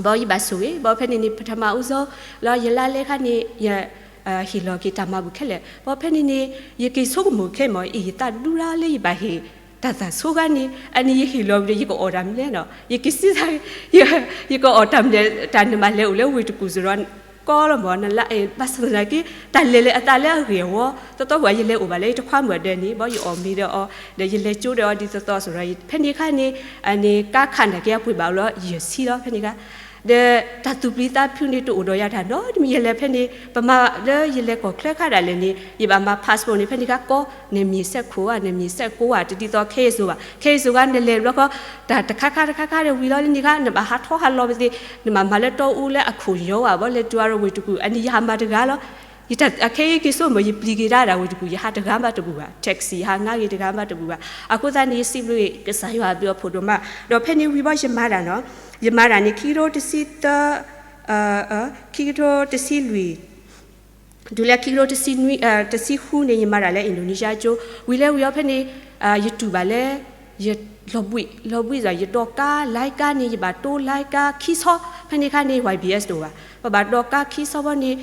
ဘၣ်ယဘၣ်ဆိၣ်ဂ့ၤ ဘၣ်ဖဲန့ၣ်န့ၣ် ပထမဦးဆုံး လၢယလါလဲခါန့ၣ် ယဟ့ၣ်လီၤက့ၤတၢ်မၤဘူၣ်ခဲလၢာ် ဘၣ်ဖဲန့ၣ်န့ၣ် ယက့ၤဆိကမိၣ်ခဲမး အ့ၣ် ယသးဒူရၣ်လၢယဘၣ်ဟ့ၣ် တၢ်သးဆိခါန့ၣ် အန့ၣ်ယဟ့ၣ်လီၤဝံၤဒီး ယကအီၣ်တၢ်မနုၤလဲၣ်နီၤ ယကစံး ယကအီၣ်တၢ်မနုၤ တၢ်နမၤလဲၤအိၣ်လၢဝ့ၢ်တကူၣ်စ့ၢ်ဒီး ကီလီၤမး နလၢ ဘၣ်ဆၣ်သနာ်က့ တၢ်လဲၤလၢအသးလၢအဂ့ၢ်အဝီ သီသီပှၤ ယလဲၤအိၣ်ဘၣ်လၢယတခွါမုၣ်အဒၢးန့ၣ် ဘၣ်ယအီၣ်မ့ၤဒီးအီၤ ဒီးယလဲၤကၠိဒီးအီၤဒ်သိးသိးစ့ၢ်ဒီး ဖဲန့ၣ်အခါန့ၣ် အန့ၣ် ကါခးနာ်က့အပှ့ၤဘၣ်လီၤ ယဲၢ်ဆံလီၤ ဖဲန့ၣ်အခါ ဒီးတၢ်သူၣ်ပျံၤသးဖုးန့ၣ် တအိၣ်ဒီးယၤတၢ်နီတမံၤ ယလဲၤဖဲန့ၣ် ပမၤလၢယလဲၤကီၢ်ချၢခါဒၣ်လဲာ်န့ၣ် ယဘၣ်မၤ passport န့ၣ် ဖဲန့ၣ်အခါ ကီ နမံၤစဲးခိၣ်ဧါ နမံၤစဲးကိးဧါ တဒ်သိးခဲအံၤစိၤဘၣ် ခဲအံၤစိၤခါ နလဲၤဘျီဃီ တၢ်တခါခါတခါခါဒီးဝံၤလီၤလၢန့ၣ်ခါ နဘၣ်ဟးထီၣ်ဟးလီၤပသ့ၣ် နဘၣ်မၤလၢတီအူလၢအခိၣ်ယီၤဝဲ ဘၣ်လဲၤတုၤအီၤဒီးဝ့ၢ်တကူၣ် အန့ၣ်ယဟးမၤတဂၤလီၤ အခဲအံၤက့ၤစိမိၢ် ယပျံၤက့ၤဒၣ်ဒၣ်ဝ့ၢ်တကူၣ် ယဟးတဂၤမးတဘူၣ်ဘၣ် taxi ယဟးငါက့ၤတဂၤမးတဘူၣ်ဘၣ် အဃိသတးန့ၣ် ယစံးဘျုးက့ၤကစၢ်ယွၤအဘျုးအဖှိၣ်ဒိၣ်မး ဒီးဖဲန့ၣ်ဝံၤဘၣ်ယမၤတၢ်နီၤ ယမၤတၢ်န့ၣ် ခံကထိတဆံသၢ ခံကထိတဆံလွံၢ် တုၤလၢခံကထိတဆံနွံ တဆံဃုန့ၣ် ယမၤတၢ်လၢ Indonesia ကၠိ ဝံၤလၢဝံၤအီၤဖဲန့ၣ် ယတူၢ်ဘၣ်လၢ ယလီၤဘှံး လီၤဘှံးစ့ၢ် ယဒိးကါ လိုင်းကါန့ၣ် ယဘၣ်တိ လိုင်းကါ ခံဆီ ဖဲန့ၣ်ခါန့ၣ် YBS တအိၣ်ဘၣ် ပဘၣ်ဒိးကါခံဆီဘၣ်န့ၣ်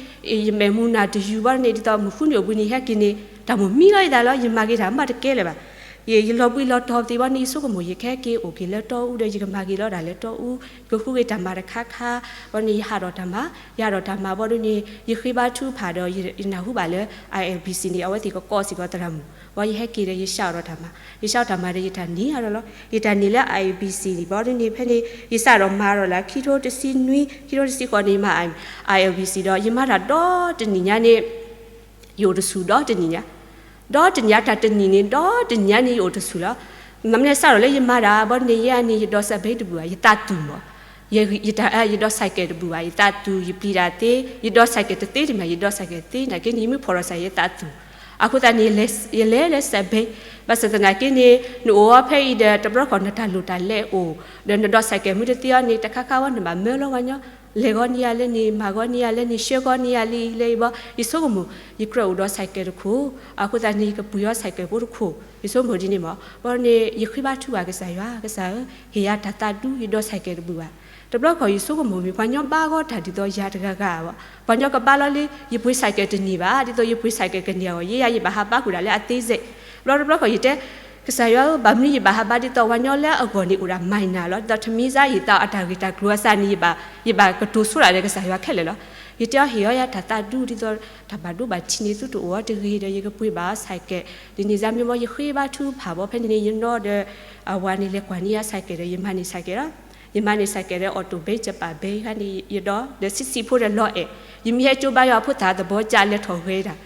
ယမဲာ်မူနၢ်တယုၢ်ဘၣ်န့ၣ် ဒ်သိးမုၢ်ဃုနံၤအိၣ်ဘှံးနံၤဟဲက့ၤန့ၣ် တၢ်မိၣ်မံလီၤယသးလီၤ ယမၤက့ၤတၢ်မးတကဲလၢၤဘၣ် ယလီၤဘှံးလီၤတီၤသ့ဘၣ်န့ၣ် ယဆိကမိၣ် ယကဟဲက့ၤအိၣ်က့ၤလၢတီအူဒီး ယကမၤက့ၤလီၤတၢ်လၢတီအူ ယကဃုက့ၤတၢ်မၤတခါခါ ဘၣ်န့ၣ် ယဟးထီၣ်တၢ်မၤ ယဟးထီၣ်တၢ်မၤဘၣ်ဒ်န့ၣ် ယဃ့ဘါထုကဖၣ်ဒီး ယနၢ်ဟူဘၣ်လၢ ILBC န့ၣ် အဝဲသ့ၣ်ကကိးစ့ၢ်ကီးသရၣ်မုၣ် ဘၣ်ယဟဲက့ၤဒီး ယစးထီၣ်တၢ်မၤ ယစးထီၣ်တၢ်မၤဒီး ယတၢ်နံၤအါထီၣ်လီၤ ယတၢ်နံၤလၢ ILBC န့ၣ် ဘၣ်ဒ်န့ၣ် ဖဲန့ၣ် ယစးထီၣ်မၤထီၣ်လၢ ခံကထိတဆံနွံ ခံကထိတဆံဃိးန့ၣ် ယမၤ ILBC ဒီး ယမၤတၢ်ဒီတနံၣ်ညါန့ၣ် ယအိၣ်တဆူၣ်ဒီတနံၣ်ညါ ဒီတနံၣ်ညါ တၢ်တနံၣ်န့ၣ် ဒီတနံၣ်ညါန့ၣ် ယအိၣ်တဆူၣ်လီၤ မ့ၢ်မနုၤစးထီၣ်လၢယမၤတၢ် ဘၣ်ဒ်န့ၣ် ယဲန့ၣ် ယဒိးစဲးဘ့တဘူၣ်ဘၣ် ယသးသူၣ်မး ယ ယဒိးစဲးကဲးတဘူၣ်ဘၣ် ယသးသူၣ် ယပျံၤတၢ်သ့ ယဒိးစဲးကဲးတသ့တမံၤ ယဒိးစဲးကဲးသ့ နာ်က့န့ၣ် ယမ့ၢ်ဖီၣ်ဒီးစဲး ယသးသူၣ် အဃိသတးန့ၣ် ယလဲၤလၢစဲးဘ့ ဘၣ်ဆၣ်သနာ်က့န့ၣ် နအိၣ်အီၤဖဲအံၤဒီး တဘျီဃီနတၢ်လိၣ်တၢ်လဲအိၣ် ဒီးနဒိးစဲးကဲးမ့ၢ်တသ့အီၤန့ၣ် တခါခါဝဲနဘၣ်မၢလီၤဝဲညီ လဲၤဂီၤန့ၢ်ယၤလၢန့ၣ် မၤဂီၤန့ၢ်ယၤလၢန့ၣ် ဆှၢဂီၤန့ၢ်ယၤလၢအံၤလၢအံၤဘၣ် ယဆိကမိၣ် ယကြၢးအိၣ်ဒီးစဲးကဲးတခိၣ် အဃိသတးန့ၣ် ယကပှ့ၤအီၤစဲးကဲးဖိတခိၣ် ယဆိကမိၣ်ဒ်န့ၣ်မး ဘၣ်န့ၣ် ယဃ့ဘါထုကဖၣ်ကစၢ်ယွၤ ကစၢ်ဧၢ ဟ့ၣ်ယၤတၢ်သးဒူ ယဒိးစဲးကဲးတဘူၣ်ဘၣ် တဘျီဃီယဆိကမိၣ်မ့ၢ် ပှၤညီဘါဂီၤတၢ်ဒ်သိးယၤတဂၤဂၤဘၣ် ပှၤညီကဘါလီၤလၢ ယပှ့ၤစဲးကဲးတန့ၢ်ဘၣ် ဒ်သိးယပှ့ၤစဲးကဲးကန့ၢ်အဂီၢ် ယဲယၤယဘၣ်ဟးဘါဃုာ်ဒၣ်လၢအသ့စဲး ဘျီတဘျီဃီယတဲ ကစၢ်ယွၤဧၢ ဘၣ်မနုၤယဘၣ်ဟးဘါဒ်သိးပှၤညီလၢအဂီၢ်န့ၣ်အိၣ်ဒၣ် minor လီၤ ဒ်သိး ထမံစါ ယသးအတၢ်ဂ့ၢ်တၢ်ကျိၤအစးန့ၣ် ယဘၣ် ယဘၣ်ကတိၤဆိဒၣ်ဒီးကစၢ်ယွၤခဲလၢာ်လီၤ ယတဲအီၤဟ့ၣ်အီၤယၤတၢ်သးဒူ ဒ်သိး တၢ်ဘၣ်ဒိဘၣ်ထံးန့ၣ် သုတအိၣ်အီၤတဂ့ၤဒီး ယကပှ့ၤဘၣ်အီၤစဲးကဲး ဒ်န့ၣ်စါမ့ၢ်ဘၣ် ယဃ့ဘါထုကဖၣ်ဘၣ် ဖဲန့ၣ်န့ၣ် ယနီၢ်ဒီး အဝၤန့ၣ်လဲၤကွၢ်န့ၢ်ယၤစဲးကဲးဒီး ယမၤန့ၢ်စဲးကဲးလီၤ ယမါန့ၣ် ဆိုင်ကယ်ဒီး auto ဘဲ ကပၤဘဲခါန့ၣ် ယဒီး ဒီးဆံးဆံးဖိဒီးလီၤအဲၣ်, ယမ့ၢ်ဟဲကၠိဘါယွၤဖိသၣ်သဘီကၢ်လဲၤထီၣ်ဂဲၤတၢ်,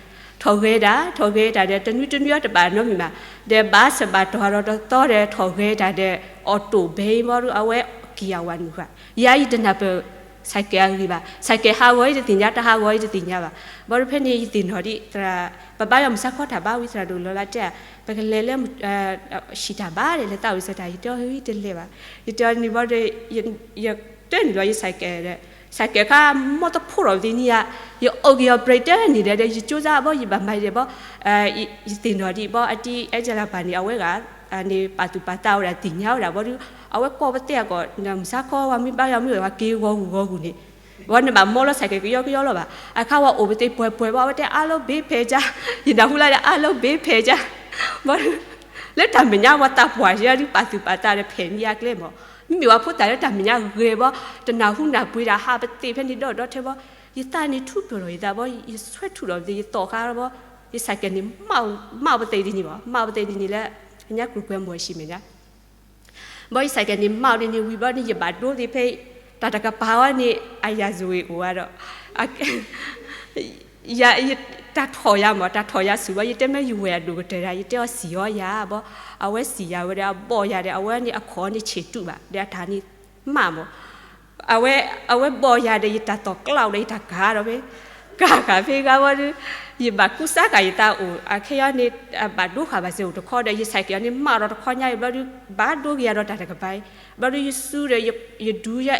ထီၣ်ဂဲၤတၢ် ထီၣ်ဂဲၤတၢ်ဒီး တနွံတနွံအီၤတဘၣ်နီတမံၤဘၣ်, ဒီးဘၣ်စၢၤဘၣ်တီၤဒီးတသီဒီး ထီၣ်ဂဲၤတၢ်ဒီး auto ဘဲမီဒု အဝဲက့ၤယၤဝၤနုာ်ဃာ် ယၤအံၤတနၢ်ပၢၢ် ဆိုင်ကယ်အဂ့ၢ်ဘၣ်, ဆိုင်ကယ်ဟးဂီၤအံၤတသ့ၣ်ညါ တဟးဂီၤအံၤတသ့ၣ်ညါဘၣ်, ဘီဒုဖဲန့ၣ် ယသ့ၣ်နီၣ်ဒံး သရၣ် ပဘါယွၤမုၢ်ဆါခီတၢ်ဘါဝံၤ သရၣ်ဒိၣ်လီၤလးတဲ ပကလဲၤလၢ ဟံၣ်တၢ်ဘါဒီး လဲၤသးဝံၣ်စၢၤတၢ် ယတဲအီၤ ဟ့ၣ်တလဲၤဘၣ်, ယတဲအီၤန့ၣ်ဘီဒီး ယတဲနုာ်လီၤယ ဆိုင်ကယ်ဒီး ဆိုင်ကယ်ခါ မီၢ်တဖိးထီၣ်သ့ၣ်န့ၣ်ဧါ, ယအိၣ်က့ၤအီၤ brake တန့ၢ်ဒီး ယကၠိစါဘီ ယဘၣ်မၤဒဲးဘီ, ယသ့ၣ်နီၣ်ဒံးဘီ အတံၤအဲကလၤပၤန့ၣ် အဝဲဂၤန့ၣ် ပာ်သူၣ်ပာ်သးဝဲဒၣ် သ့ၣ်ညါဝဲဒၣ်ဘီဒု အဝဲကိးပသဲအကိာ် မုၢ်ဆါခီဝဲမ့ၢ်ဘါယွၤမ့ၢ်ဝဲ ပှၤက့ၤဂီၤဂူာ်ဂီၤဂူာ်န့ၣ် ဘီနဘၣ်မီလီၤ ဆိုင်ကယ်ကယီကယီလီၤဘၣ်, အခါဝဲအိၣ်ပသ့ၣ်ပှဲၤပှဲၤဘီ အဝဲတဲ အားလုံး ဘဲဖဲးကြ, ယနၢ်ဟူလၢဒီး အားလုံး ဘဲဖဲးကြ, ဘီဒု လၢတၢ်မဲာ်ညါ ပှၤသးပှၢ်ယဲဒု ပာ်သူၣ်ပာ်သးဒီး ဖဲးမံအကျဲမး, မ့မ့ၢ်ပှၤဖိသၣ်လၢတၢ်မဲာ်ညါဂဲၤဘီ တနၢ်ဟူနၢ်ပှ့ၤတၢ် ဟးပသ့ၣ်ဖဲန့ၣ်ဒီးဒီထဲဘီ, ယသးန့ၣ်ထူပၢၢ်ထီၣ်ယသးဘီ ယဆွဲထုးထီၣ်ပသ့ၣ် ယသီၣ်ဃာ်ဘီ, ယ ဆိုင်ကယ်န့ၣ် မးပသ့ၣ်ဒ်န့ၣ်ဘီ မးပသ့ၣ်ဒ်န့ၣ်လၢ အညါကြူၢ်ကွဲမီၢ်အဆံးမဲာ်ညါ ဘီယ ဆိုင်ကယ်န့ၣ် မးဒ်န့ၣ်ဝံၤဘီန့ၣ် ယဘၣ်ဒိသ့ၣ်ဖဲ တၢ်တကပၤဝဲန့ၣ် အယၤစဝ့ၤအိၣ်ဝဲဒီး ယ တၢ်ထီၣ်ယၤမး တၢ်ထီၣ်ယၤဆူၣ်ဘီ ယတဲမ့ၢ်ယဝဲၢ်အဒိၣ်ကတၢၢ်ဒၣ် ယတဲအီၤစံၣ်အီၤယၤဘီ, အဝဲစံၣ်ယၤဝဲဒီး အဘီၣ်ယၤဒီး အဝဲန့ၣ်အခီၣ်န့ၣ်ဆံးတူာ်ဘၣ် ဒီးအတၢ်န့ၣ် မးမး အဝဲ အဝဲဘီၣ်ယၤဒီး ယတၢ်သီၣ်ကျးဒီး ယတၢ်ကၤဒီးဖဲ ကၤဃာ်ဖဲဂၤဝဲဒီး ယဘၣ်ကူစါဃာ်ယသးအိၣ် အခဲအံၤန့ၣ် ဘၣ်ဒိဃာ်ဘၣ်စဲအိၣ်တခီဒီး ယ ဆိုင်ကယ်န့ၣ် မးဒီးတခီညါအံၤဘျီဒုး ဘၣ်ဒိက့ၤယၤဒီးတၢ်တကပၤအံၤ ဘျီဒုးယစုဒီး ယဒူယ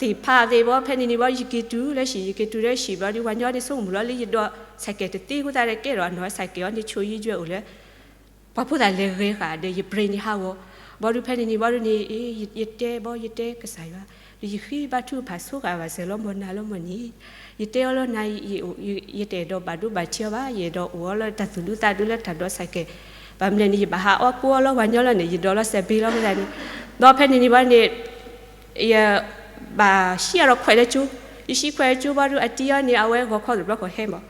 သ့ၣ်ဖးသ့ၣ်ဘီ ဖဲန့ၣ်န့ၣ်ဘီ ယက့ၤတုၤလၢဟံၣ် ယက့ၤတုၤလၢဟံၣ်ဘျီဒုး ပှၤညီန့ၣ် ဆိကမိၣ်လီၤလၢယဒီး ဆိုင်ကယ်တသ့အဃိသတးဒီး ကဲထီၣ်အနီၢ် ဆိုင်ကယ်အီၤန့ၣ် ဆိယုယွဲအိၣ်လၢ ပှၤဖိသၣ်လဲၤဂဲၤဃာ်ဒီး ယ brake န့ၣ်ဟးဂီၤ ဘီဒုးဖဲန့ၣ်န့ၣ်ဘီဒုးန့ၣ် ယတဲဘီ ယတဲကစၢ်ယွၤ ဒီးယဃ့ဘါထုကဖၣ်ဆိဃာ်ဘၣ်စၢၤလီၤ မ်နၤလီၤ မ်နၤ ယတဲအီၤလၢနၤ ယတအဲၣ်ဒိးဘၣ်ဒိဘၣ်ထံးအီၤဘၣ် ယအဲၣ်ဒိးအိၣ်အီၤလၢတၢ်သူၣ်ဒူသးဒူလၢတၢ်ဒိး ဆိုင်ကယ် ဘၣ်မနုၤန့ၣ် ယဘၣ်ဟးအီၣ်ကိးအီၤလၢပှၤညီလီၤန့ၣ် ယဒိးလီၤစဲးဘ့လီၤ အဃိသတးန့ၣ် ဒီးဖဲန့ၣ်န့ၣ်ဘီန့ၣ် ယဘၣ်ဟံးအီၤဒီးခွဲးလၢကၠိ ယဟံးခွဲးလၢကၠိဘီဒုး အတံၤအီၤန့ၣ် အဝဲဂီၤခီတဘျီဃီဟဲမး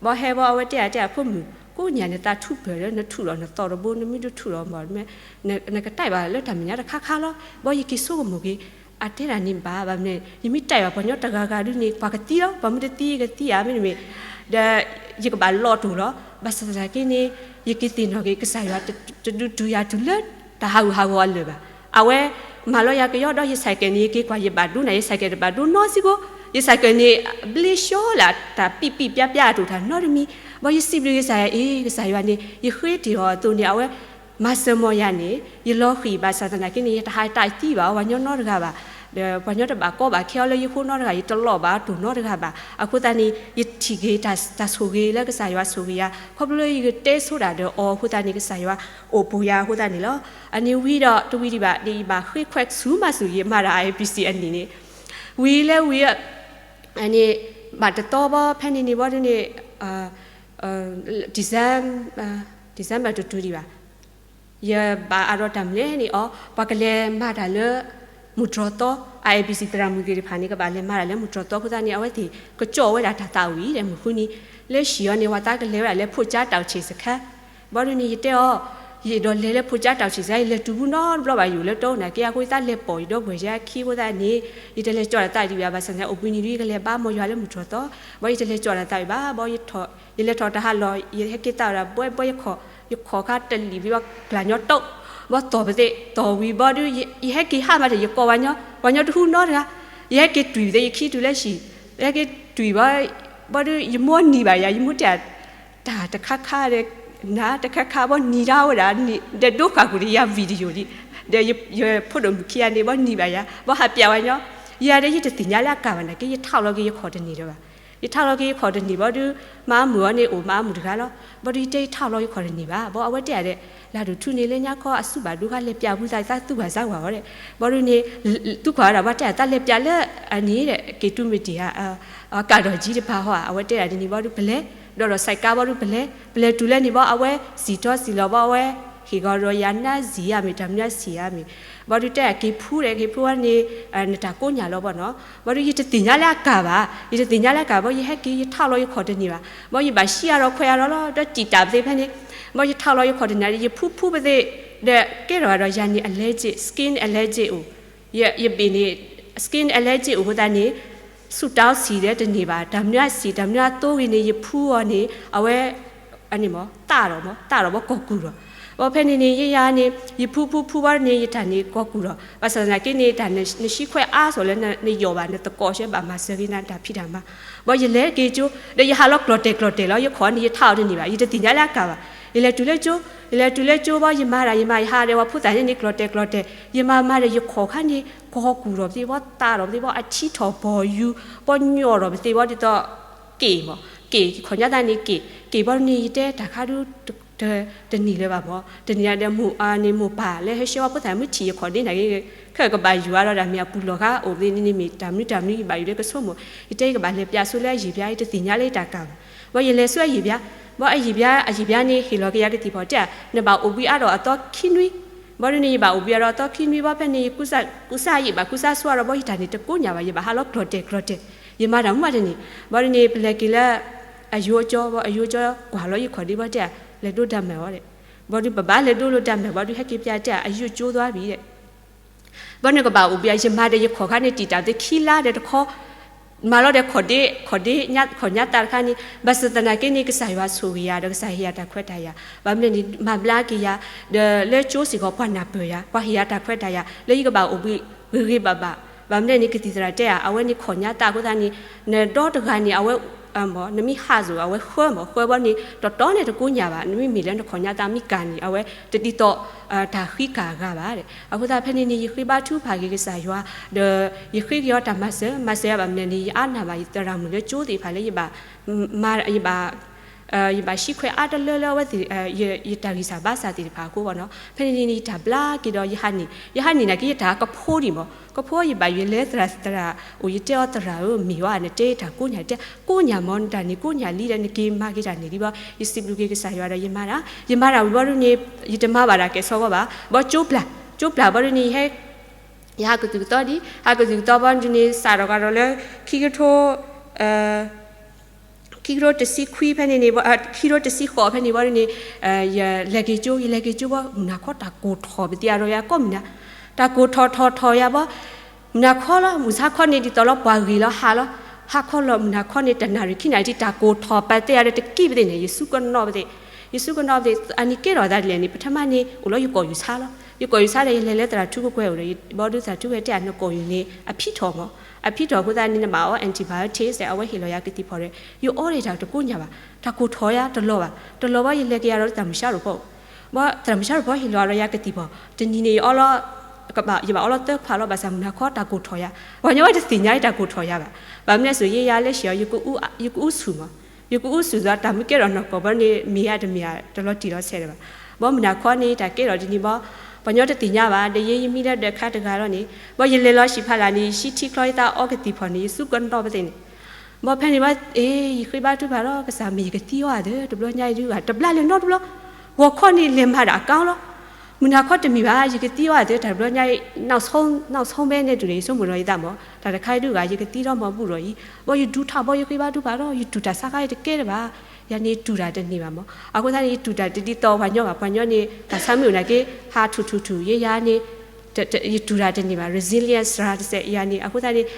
ဘီဟဲဘီ အဝဲတဲအတဲအဖိမုၣ် ကိးညါနသးထူပၢၢ်လၢနထူးလီၤနသီၣ်တဘိ နမ့ၢ်တထူးလီၤမး နကတဲာ်ဘၣ်လၢတၢ်မဲာ်ညါတခါခါလီၤ ဘီယက့ၤဆိကမိၣ်က့ၤ အတဲဒၣ်န့ၣ်ဘၣ် ဘၣ်မနုၤ ယမ့ၢ်တဲာ်ဘၣ်ပှၤညီတဂၤဂၤဒုးန့ၣ် ပှၤကသံလီၤ ပှၤမ့ၢ်တသံကသံဧါ မ့တမ့ၢ် ဒီး ယကဘၣ်လီၤတိၢ်လီၤ ဘၣ်ဆၣ်သနာ်က့န့ၣ် ယက့ၤသ့ၣ်နီၣ်က့ၤ ကစၢ်ယွၤတဒုးတုၤယၤတုၤလၢ တၢ်ဟးဂူာ်ဟးဂီၤအလၢာ်ဘၣ် အဝဲ မၤလီၤယၤကယီဒီး ယ ဆိုင်ကယ်န့ၣ် ယက့ၤကွၢ်ယဘၣ်ဒိနၤ ယ ဆိုင်ကယ်တဘၣ်ဒိနီတစဲးဖိ ယ ဆိုင်ကယ်န့ၣ် ဘျ့ဆှီလၢတၢ်ပံၣ်ပံၣ်ပျါပျါအတိာ်တၢ်နီတမံၤ ဘီယစံးဘျုးကစၢ်ယွၤ အ့ ကစၢ်ယွၤန့ၣ် ယဃ့တ့ၢ်အီၤအသိးန့ၣ် အဝဲ မၤစၢၤမီၢ်ယၤန့ၣ် ယလီၤဃံၣ်ဘၣ်ဆၣ်သနာ်က့န့ၣ် ယတဟးတၢ်သံဘၣ်အီၤ ပှၤညီနီတဂၤဘၣ် ဒီးပှၤညီတဘၣ်ကီဘၣ်ခဲအီၤလၢယဃိနီတဂၤ ယတလီၤဘၣ်တိၢ်နီတဂၤဘၣ် အဃိသတးန့ၣ် ယထံၣ်က့ၤတၢ်ဆိၣ်ဂ့ၤလၢကစၢ်ယွၤဆိၣ်ဂ့ၤယၤ ခီဖျိလၢယကတဲဆိဒၣ်ဒီးအီၤအဃိသတးန့ၣ် ကစၢ်ယွၤအိၣ်ပူၤယၤအဃိသတးန့ၣ်လီၤ အန့ၣ်ဝံၤဒီးတဝံၤဒံးဘၣ် ဒ်ယဘၣ်ဃ့ခွဲးဆူၣ်မးဆူၣ် ယမၤတၢ် I P C အနံၣ်န့ၣ် ဝံၤလၢဝံၤ အန့ၣ် ဘၣ်တသီဘီ ဖဲန့ၣ်န့ၣ်ဘီဒ်န့ၣ် December တတုၤဒံးဘၣ် ယဘၣ်အါထီၣ်တၢ်မနုၤန့ၣ်အီၤ ပှၤကလဲၤမၤတၢ်လၢ မုၢ်တြီၢ်သီ I P C သရၣ်မုၣ်သ့ၣ်တဖၣ်န့ၣ် ကဘၣ်လဲၤမၤတၢ်လၢမုၢ်တြီၢ်သီအဃိသတးန့ၣ် အဝဲသ့ၣ်ကကၠီၣ်ဝဲဒၣ်တၢ်သးဝံၣ်ဒီးမုၢ်ဃုနံၤ လၢဟံၣ်အီၤန့ၣ် ပှၤသးကလဲၤဝဲဒၣ်လၢ ဖိကၠါတၢ်အိၣ်ဆ့ၣ်စခါ ဘီဒ်န့ၣ် ယတဲအီၤ ယအဲၣ်ဒိးလဲၤလၢဖိကၠါတၢ်အိၣ်ဆ့ၣ်စခါ ယလဲၤတုၤဘူးနီတဘျီဘၣ် ယအိၣ်လၢတီအူနာ်က့ အဃိယသးလဲၤပိာ်ယဒီပုၢ်ဝဲၢ်ယခံအဃိသတးန့ၣ် ယတလဲၤကၠီၣ်တၢ်သးဒံးဘၣ် ဘၣ်ဆၣ်သနာ်က့ အိၣ်ဘှံးနံၤဒ်ယကလဲၤဘါမီၢ်ယွၤလၢမုၢ်တြီၢ်သီ ဘီယတလဲၤကၠီၣ်တၢ်သးဒံးဘၣ် ဘီ ယလဲၤထီၣ်တၢ်ဟးလီၢ် ယဟဲက့ၤသးဝဲဒၣ်ဘှဲဘှဲယခီၣ် ယခီၣ်ခါတလံာ်ဝံၤဘီ ကျၢ်ညီတိၢ် ဘီသီၣ်ပသ့ၣ် သီၣ်ဝံၤဘီဒုး ယဟဲက့ၤဟးမးဒီး ယကိးပှၤညီ ပှၤညီတဟူနီတဂၤ ယဟဲက့ၤတွံၢ်ပသ့ၣ် ယခံတုၤလၢဟံၣ် ယဟဲက့ၤတွံၢ်ဘီ ဘီဒုး ယမိၢ်နံၤဘၣ်ယၤ ယမိၢ်တဲ တၢ်တခါခါဒီး နၤတခါခါဘီနံၤတၢ်ဝဲဒၣ် ဒီးဒိဃာ်ကွံာ်ဒီးယၤ video ဒံး ဒီးယဖိဒိၣ်မုၣ်ခံဂၤန့ၣ် ဘီနံၤဘၣ်ယၤ ဘီဟးပျးဝဲညီ ယၤဒီးယတသ့ၣ်ညါလၢအကၢ်ဘၣ်နာ်က့ ယထးလီၤက့ၤယခီၣ်တန့ၢ်ဒီးဘၣ် ယထးလီၤက့ၤယခီၣ်တန့ၢ်ဘီဒုး မါအမုၣ်အီၤန့ၣ်အိၣ် မါအမုၣ်တဂၤလီၤ ဘီဒုးယတဲယထးလီၤယခီၣ်တန့ၢ်ဘၣ် ဘီအဝဲတဲဒၣ်ဒီး လၢဒိၣ်ထူန့ၣ်လၢညါခီအစုဘၣ်ဒိခါလဲၤပျးပူၤသးသးသူဘၣ်စါဝၤအီၤဒီး ဘီဒုးန့ၣ် သူကွၢ်ဝဲဒၣ်ဘီတဲဒၣ်သးလဲၤပျးလၢအန့ၣ်ဒီး က့ၤတူၢ်မ့ၢ်တ့ၢ်ဧါ ကၢ်ဒီးကၠံတပၤဟီ အဝဲတဲဒၣ်ဒ်န့ၣ်ဘီဒုးပလဲၤ ဒီးဒီး ဆိုင်ကယ် ဘီဒုးပလဲၤ ပလဲၤတုၤလၢန့ၣ်ဘီ အဝဲစံၣ်ထီၣ်စံၣ်လီၤဘီ အဝဲဟ့ၣ်ဂီၤဒီးယၤနါစံၣ်ဧါမ့ၢ် တၢ်မနုၤစံၣ်ဧါမ့ၢ် ဘီဒုးတဲဒၣ်က့ၤဖူဒီး က့ၤဖူဝဲန့ၣ် နတၢ်ကိးညၣ်လီၤဘီနီၤ ဘီဒုးယတသ့ၣ်ညါလၢအကၢ်ဘၣ် ယတသ့ၣ်ညါလၢအကၢ်ဘီ ယဟဲက့ၤယထးလီၤယခီၣ်တန့ၢ်ဘၣ် ဘီယဘၣ်ဟံးအါထီၣ်ခွဲးအါထီၣ်လီၤ ဒီးတံာ်တာ်ပသ့ၣ်ဖဲန့ၣ် ဘီယထးလီၤယခီၣ်တန့ၢ် ယဖူဖူပသ့ၣ် ဒီးကဲထီၣ်ဒီးယၤန့ၣ် allergic skin allergic အိၣ် ယဘ့ၣ်န့ၣ် skin allergy အိၣ်အဃိသတးန့ၣ် ဆူၣ်တၢ်ဆံၣ်ဒီးတန့ၢ်ဘၣ်, တၢ်မနုၤအဆံၣ် တၢ်မနုၤအသိဂ့ၤန့ၣ် ယဖူအီၤန့ၣ် အဝဲ အန့ၣ်မ့ၢ် သၣ်ဒီးမ့ၢ် သၣ်ဒီးဘၣ်ကီၢ်ကူၣ်ဒီး, ဘၣ်ဖဲန့ၣ်န့ၣ် ယယၤန့ၣ် ယဖူဖူဖူဘၣ်န့ၣ် ယတၢ်န့ၣ်ကီၢ်ကူၣ်ဒီး ဘၣ်ဆၣ်သနာ်က့န့ၣ် တၢ်နဆှံခွဲးအါစီၤလၢနယီၢ်ဘၣ် နသကိးဆၢဘၣ်မၤစၢၤဂ့ၤနၤတၢ်ဖံးတၢ်မၤ, ဘၣ်ယလဲၤက့ၤကၠိ ဒီးယဟးလီၤကျီၢ်တဲာ်ကျီၢ်တဲာ်လီၤ ယခိၣ်န့ၣ် ယထးအီၤတန့ၢ်ဘၣ် ယတသ့ၣ်ညါလၢအကၢ်ဘၣ်, ယလဲၤတုၤလၢကၠိ ယလဲၤတုၤလၢကၠိဘၣ် ယမၤတၢ် ယမၤ ယဟးဒီးပှၤဖိသၣ်န့ၣ်န့ၣ် ကျီၢ်တဲာ်ကျီၢ်တဲာ် ယမၤမၤဒီး ယခိၣ်ခါန့ၣ် ကီၢ်ကူၣ်ဒီးပသ့ဘၣ် သၣ်ဒီးပသ့ဘၣ် အထံထီၣ်ပီၢ်ယူၤ ပီၢ်ညီၣ်ဒီးပသ့ဘၣ် ဒ်သိး က့ၣ်မ့ၢ် က့ၣ် ခိၣ်ညါသးန့ၣ်က့ၣ် က့ၣ်ဘၣ်န့ၣ် ယတဲတၢ်ခါဒု တနံၤလၢၤဘၣ်မ့ၢ် တနံၤဒီးမိၢ်န့ၣ် မိၢ်ပၢ်လၢဟဲဆှၢဝဲဖိသၣ်မုၢ်ထံၣ်ယခိၣ်ဒ့န့ၣ်ဂ့ၤ ခဲကဘၣ်ယွၤဒီးတၢ်မ့ၢ်အပူၤလီၢ်ဃါအိၣ်သ့ၣ်န့ၣ်မ့ၢ်တၢ်မနုၤတၢ်မနုၤ ယဘၣ်ယိၣ်လၢကဆိကမိၣ် ယတဲယကဘၣ်လဲၤပၠးဆိလၢအယံာ်ပၠါ ယတသ့ၣ်ညါလၢယတၢ်ကၢ်ဘၣ်, ဘၣ်ယလဲၤဆူအယံာ်ပၠါ ဘၣ်အယံာ်ပၠါ အယံာ်ပၠါန့ၣ် ဟ့ၣ်လီၤက့ၤယၤကသံၣ်ဖီၣ်တဲ နဘၣ်အိၣ်ဘှံးအါဒီးအသီခံနွံ, ဘၣ်ဒ်န့ၣ် ယဘၣ်အိၣ်ဘှံးအါဒီးအသီခံနွံဘၣ် ဖဲန့ၣ် ကူစါယံာ်ဘၣ်ကူစါဆိအါဒီး ဘၣ်ယတၢ်န့ၣ်တကိညၣ်ဘၣ် ယဘၣ်ဟးလီၤကျီၢ်တဲာ်ကျီၢ်တဲာ် ယမၤတၢ်မူဘၣ်တန့ၣ်, ဘၣ်ဒ်န့ၣ် ပလဲၤက့ၤလၢ အယိအကၠီ ဘၣ်အယိအကၠီကွၢ်လီၤယခိၣ်ဒ့ဘၣ်တဲ လဲၤဒိဒၣ်မဲာ်အီၤဒီး, ဘၣ်ဒ်ပဘၣ်လဲၤဒိလိာ်တၢ်မဲာ် ဘၣ်ဒ်ဟဲက့ၤပၠးတဲ အယိကၠိသွါဘၣ်ဒီး ဘၣ်နကဘၣ်အိၣ်ဘှံး ယမၤဒီးယခိၣ်ခါန့ၣ် တံာ်တၢ်သ့ခံလါဒီးတခီ, မၤလီၤဒီးခိၣ်ဒ့ ခိၣ်ဒ့ ခိၣ်ညါသးတခါန့ၣ် ဘၣ်ဆၣ်သနာ်က့န့ၣ် ကစၢ်ယွၤဆိၣ်ဂ့ၤယၤဒီးကစၢ်ဟ့ၣ်ယၤတၢ်ခွဲးတၢ်ယာ်, ဘၣ်မနုၤန့ၣ် မၤဘျါက့ၤယၤ, ဒီးလၢကၠိစ့ၢ်ကီးပှၤနၢ်ပၢၢ်ယၤ ပှၤဟ့ၣ်ယၤတၢ်ခွဲးတၢ်ယာ် လၢယကဘၣ်အိၣ်ဘှံးဂ့ၤဂ့ၤဘၣ်ဘၣ်, ဘၣ်မနုၤန့ၣ် ကသံၣ်သရၣ်တဲဧါ အဝဲန့ၣ်ခိၣ်ညါသးအဃိသတးန့ၣ် နဒီတဂၤန့ၣ် အဝဲ နမ့ၢ်ဟးစိၤ အဝဲဃၢမး ဃၢဘၣ်န့ၣ် တီတီန့ၣ်တကိညၣ်ဘၣ် နမ့မ့ၢ်လၢနခိၣ်ညါသးမ့ၢ်ကၢ်န့ၣ် အဝဲတဒ်သိး တၢ်ဃံကၢ်အဂၤဘၣ်, အဃိသတးဖဲန့ၣ်န့ၣ် ယဃ့ဘါထုကဖၣ်က့ၤကစၢ်ယွၤ, ဒီးယဃ့က့ၤအီၤတၢ်မၤစၢၤ မၤစၢၤဘၣ်မနုၤန့ၣ် ယအါနၢ်ဘၣ် ယသရၣ်မုၣ်လၢကၠိသ့ၣ်တဖၣ်လၢ ယဘၣ် ယဘၣ် ယဘၣ်ဟံးခွဲးအါတလၢလၢအဝဲသ့ၣ် ယတၢ်ဂံၢ်စၢ်ဘါစၢ်သ့ၣ်တဖၣ်အဃိဘၣ်နီၤ ဖဲန့ၣ်န့ၣ် ယတၢ်ဘျါက့ၤဒီးယဟးနံၣ် ယဟးနံၣ်နာ်က့ ယတၢ်ကဖိဒံးမး ကဖိယဘၣ်ယလဲၤသရၣ်သရၣ်အိၣ် ယတဲအီၤသရၣ်ဧၢ မ့ၢ်ဝဲ နတဲတၢ်ကိညၣ်တဲ ကိညၣ်မး နတၢ်န့ၣ်ကိညၣ်လံဒီး နက့ၤမၤက့ၤတၢ်န့ၣ်လံဘၣ် ယစံးဘျုးက့ၤကစၢ်ယွၤဒီး ယမၤတၢ် ယမၤတၢ်ဝံၤဘၣ်ဒ်န့ၣ် ယတမၤဘၣ်တၢ်ကဲၣ်ဆိးဘၣ် ဘၣ်ကၠိပျၢ် ကၠိပျၢ်ဘၣ်ဒ်န့ၣ် ယဟဲ ယဟးကသုၣ်ကသီဒံး ဟးကသုၣ်ကသီဘၣ်ဒ်န့ၣ် စးထီၣ်ကဒီးလၢ ခံကထိ ခံကထိတဆံခွံဖဲန့ၣ်န့ၣ် ခံကထိတဆံဃိးဖဲန့ၣ်ဘၣ်ဒ်န့ၣ် ယလဲၤက့ၤကၠိ ယလဲၤက့ၤကၠိဘၣ် မုၢ်နၤခီတၢ်ကိၢ်ထီၣ်ပသံအါဒီးယၤကိးမုၢ်နၤ တၢ်ကိၢ်ထီၣ်ထီၣ်ထီၣ်ယၤဘၣ် မုၢ်နၤခီလီၤ မုၢ်ဆါခီန့ၣ် ဒ်သိးလီၤပှၤဂ့ၤလီၤဟးလီၤ ဟးခီလီၤ မုၢ်နၤခီန့ၣ် တနၣ်ရံၣ်ခံနၣ်ရံၣ် တၢ်ကိၢ်ထီၣ်ပသံအါဒီးတကံၢ်ပသ့ၣ်န့ၣ် ယစူးကနီၣ်ပသ့ၣ် ယစူးကနီၣ်ပသ့ၣ် အန့ၣ်ကဲထီၣ်သးဒ်လဲၣ်န့ၣ် ပထမန့ၣ် အိၣ်လၢယကိာ်ယူၢ်ဆါလီၤ ယကိာ်ယူၢ်ဆါဒီး ယလဲၤလၢသရၣ်ထူကကွဲၢ်အိၣ်ဒီး ဘၣ်ဒ်သရၣ်ထူကကွဲၢ်တဲ နကိာ်ယူၢ်န့ၣ် အဖံထီၣ်မး အဖံထီၣ်အဃိသတးန့ၣ် နဘၣ်အီ antibiotics ဒီးအဝဲဟ့ၣ်လီၤယၤကသံၣ်ဖီၣ်ဒီး ယအီဒၣ်တၢ်တကိညၣ်ဘၣ် တၢ်ကိၢ်ထီၣ်ယၤတလီၤဘၣ် တလီၤဘၣ် ယလဲၤက့ၤယၤဒီးသရၣ်မုၢ်ဆါရိၣ်ဖီ ဘၣ်သရၣ်မုၢ်ဆါရိၣ်ဖီဟ့ၣ်လီၤဒီးယၤကသံၣ်ဖီၣ် တနံၤန့ၣ် ယအီလီၤ ယဘၣ်အီလီၤသၢခွးလီၤ ဘၣ်ဆၣ်မုၢ်နၤခီတၢ်ကိၢ်ထီၣ်ယၤ ပှၤညီဝဲတသ့ၣ်ညါတၢ်ကိၢ်ထီၣ်ယၤဘၣ် ဘၣ်မနုၤလဲၣ်စိၤ ယဲယၤလၢဆံးအီၤ ယကအူဆူၣ်မး ယကအူဆူၣ်သး တၢ်မ့ၢ်ကဲထီၣ်နီၢ်ကီၢ်ဘၣ်န့ၣ် မ့ၢ်ဧါတမ့ၢ်ဧါ တလီၤတံၢ်လီၤဆဲးဒံးဘၣ် ဘၣ်မုၢ်နၤခီန့ၣ် တၢ်ကဲထီၣ်ဒ်န့ၣ်ဘၣ် ပှၤညီတသ့ၣ်ညါဘၣ် ဒီးယဲယမံလၢဒၢးခါတဂၤလီၤန့ၣ် ဘၣ်ယလဲၤလီၤဆံးဖးလာ်န့ၣ် ယဆံထံချီယသးအီကသံၣ်ဖီၣ်န့ၣ် ယစူးကနီၣ်ပသ့ၣ်န့ၣ် ဘၣ်ဖဲန့ၣ်ဘၣ် အ့ ယဃ့ဘါထုကဖၣ်လီၤ ကစၢ်မ့ၢ်ယကသံအီၤသ့ တဘျီညါအံၤဒုးဂၤ တဘျါလဲၤနီတဘျီ ဂီၤခီန့ၣ်လဲၤမၤတၢ်အကါလီၤ မုၢ်နၤခီတမ့ၢ်ဘၣ် ယကသံအီၤသ့ တၢ်တဘျီညါအံၤ နောက်ဆုံးပဲ န့ၣ်တုၤန့ၣ် ယဆိကမိၣ်ဒီးယသးမး တၢ်တခါအံၤဒုးဂၤ ယကသံထီၣ်မီၢ်ဘူးဒီးအံၤ ဘၣ်ယဒူထီၣ်ဘၣ် ယဃ့ဘါထုကဖၣ်ဒီး ယတူၢ်တၢ်ဆါခါအံၤတကဲတဘၣ် ယၤန့ၣ်တူၢ်တၢ်တန့ၢ်ဘၣ်မး အဃိသတးန့ၣ် ယတူၢ်တၢ်တဒ်သိးပှၤညီဘၣ် ပှၤညီန့ၣ် တၢ်ဆါမ့ၢ်အိၣ်နာ်က့ ဟးထူၣ်ထူၣ်ထူၣ် ယဲယၤန့ၣ် ယတူၢ်တၢ်တန့ၢ်ဘၣ် resilience စှၤတစဲး ယၤန့ၣ် အဃိသတးန့ၣ်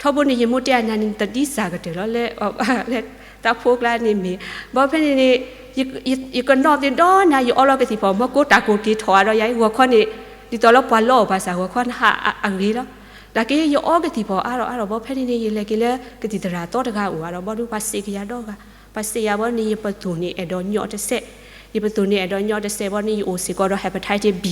ထီဘိန့ၣ် ယမိၢ်တဲအနၤန့ၣ် နတဒ်စၢ်ကတၢၢ်လီၤ လၢ လၢတၢ်ဖိကျါန့ၣ်မ့ၢ် ဘၣ်ဖဲန့ၣ်န့ၣ် ယကနီၣ်သ့ဒီးနၤ ယအီလီၤကသံၣ်ဖီၣ် မ့ၢ်ကိးတၢ်ကိၢ်က့ၤထီၣ်အါဒီးယၤ ဂီၤခီန့ၣ် ဒ်သိးလၢပှၤလီအီၣ်ပှၤစၢ် ဂီၤခီနဟးအဂ့ၤလီၤ တၢ်က့ ယအီကသံၣ်ဖီၣ်အါထီၣ်အါထီၣ် ဘၣ်ဖဲန့ၣ်န့ၣ် ယလဲၤက့ၤလၢကသံၣ်သရၣ်သီတဂၤအိၣ်အါဒီး ဘၣ်ဒုးပှၤစံးကယၤဒီဂၤ ပှၤစံးယၤဘၣ်န့ၣ် ယပသိၣ်န့ၣ်အဲၣ်ဒိးညီတစဲး ယပသိၣ်န့ၣ်အဲၣ်ဒိးညီတစဲးဘၣ်န့ၣ် ယအိၣ်စ့ၢ်ကီးဒီး hepatitis B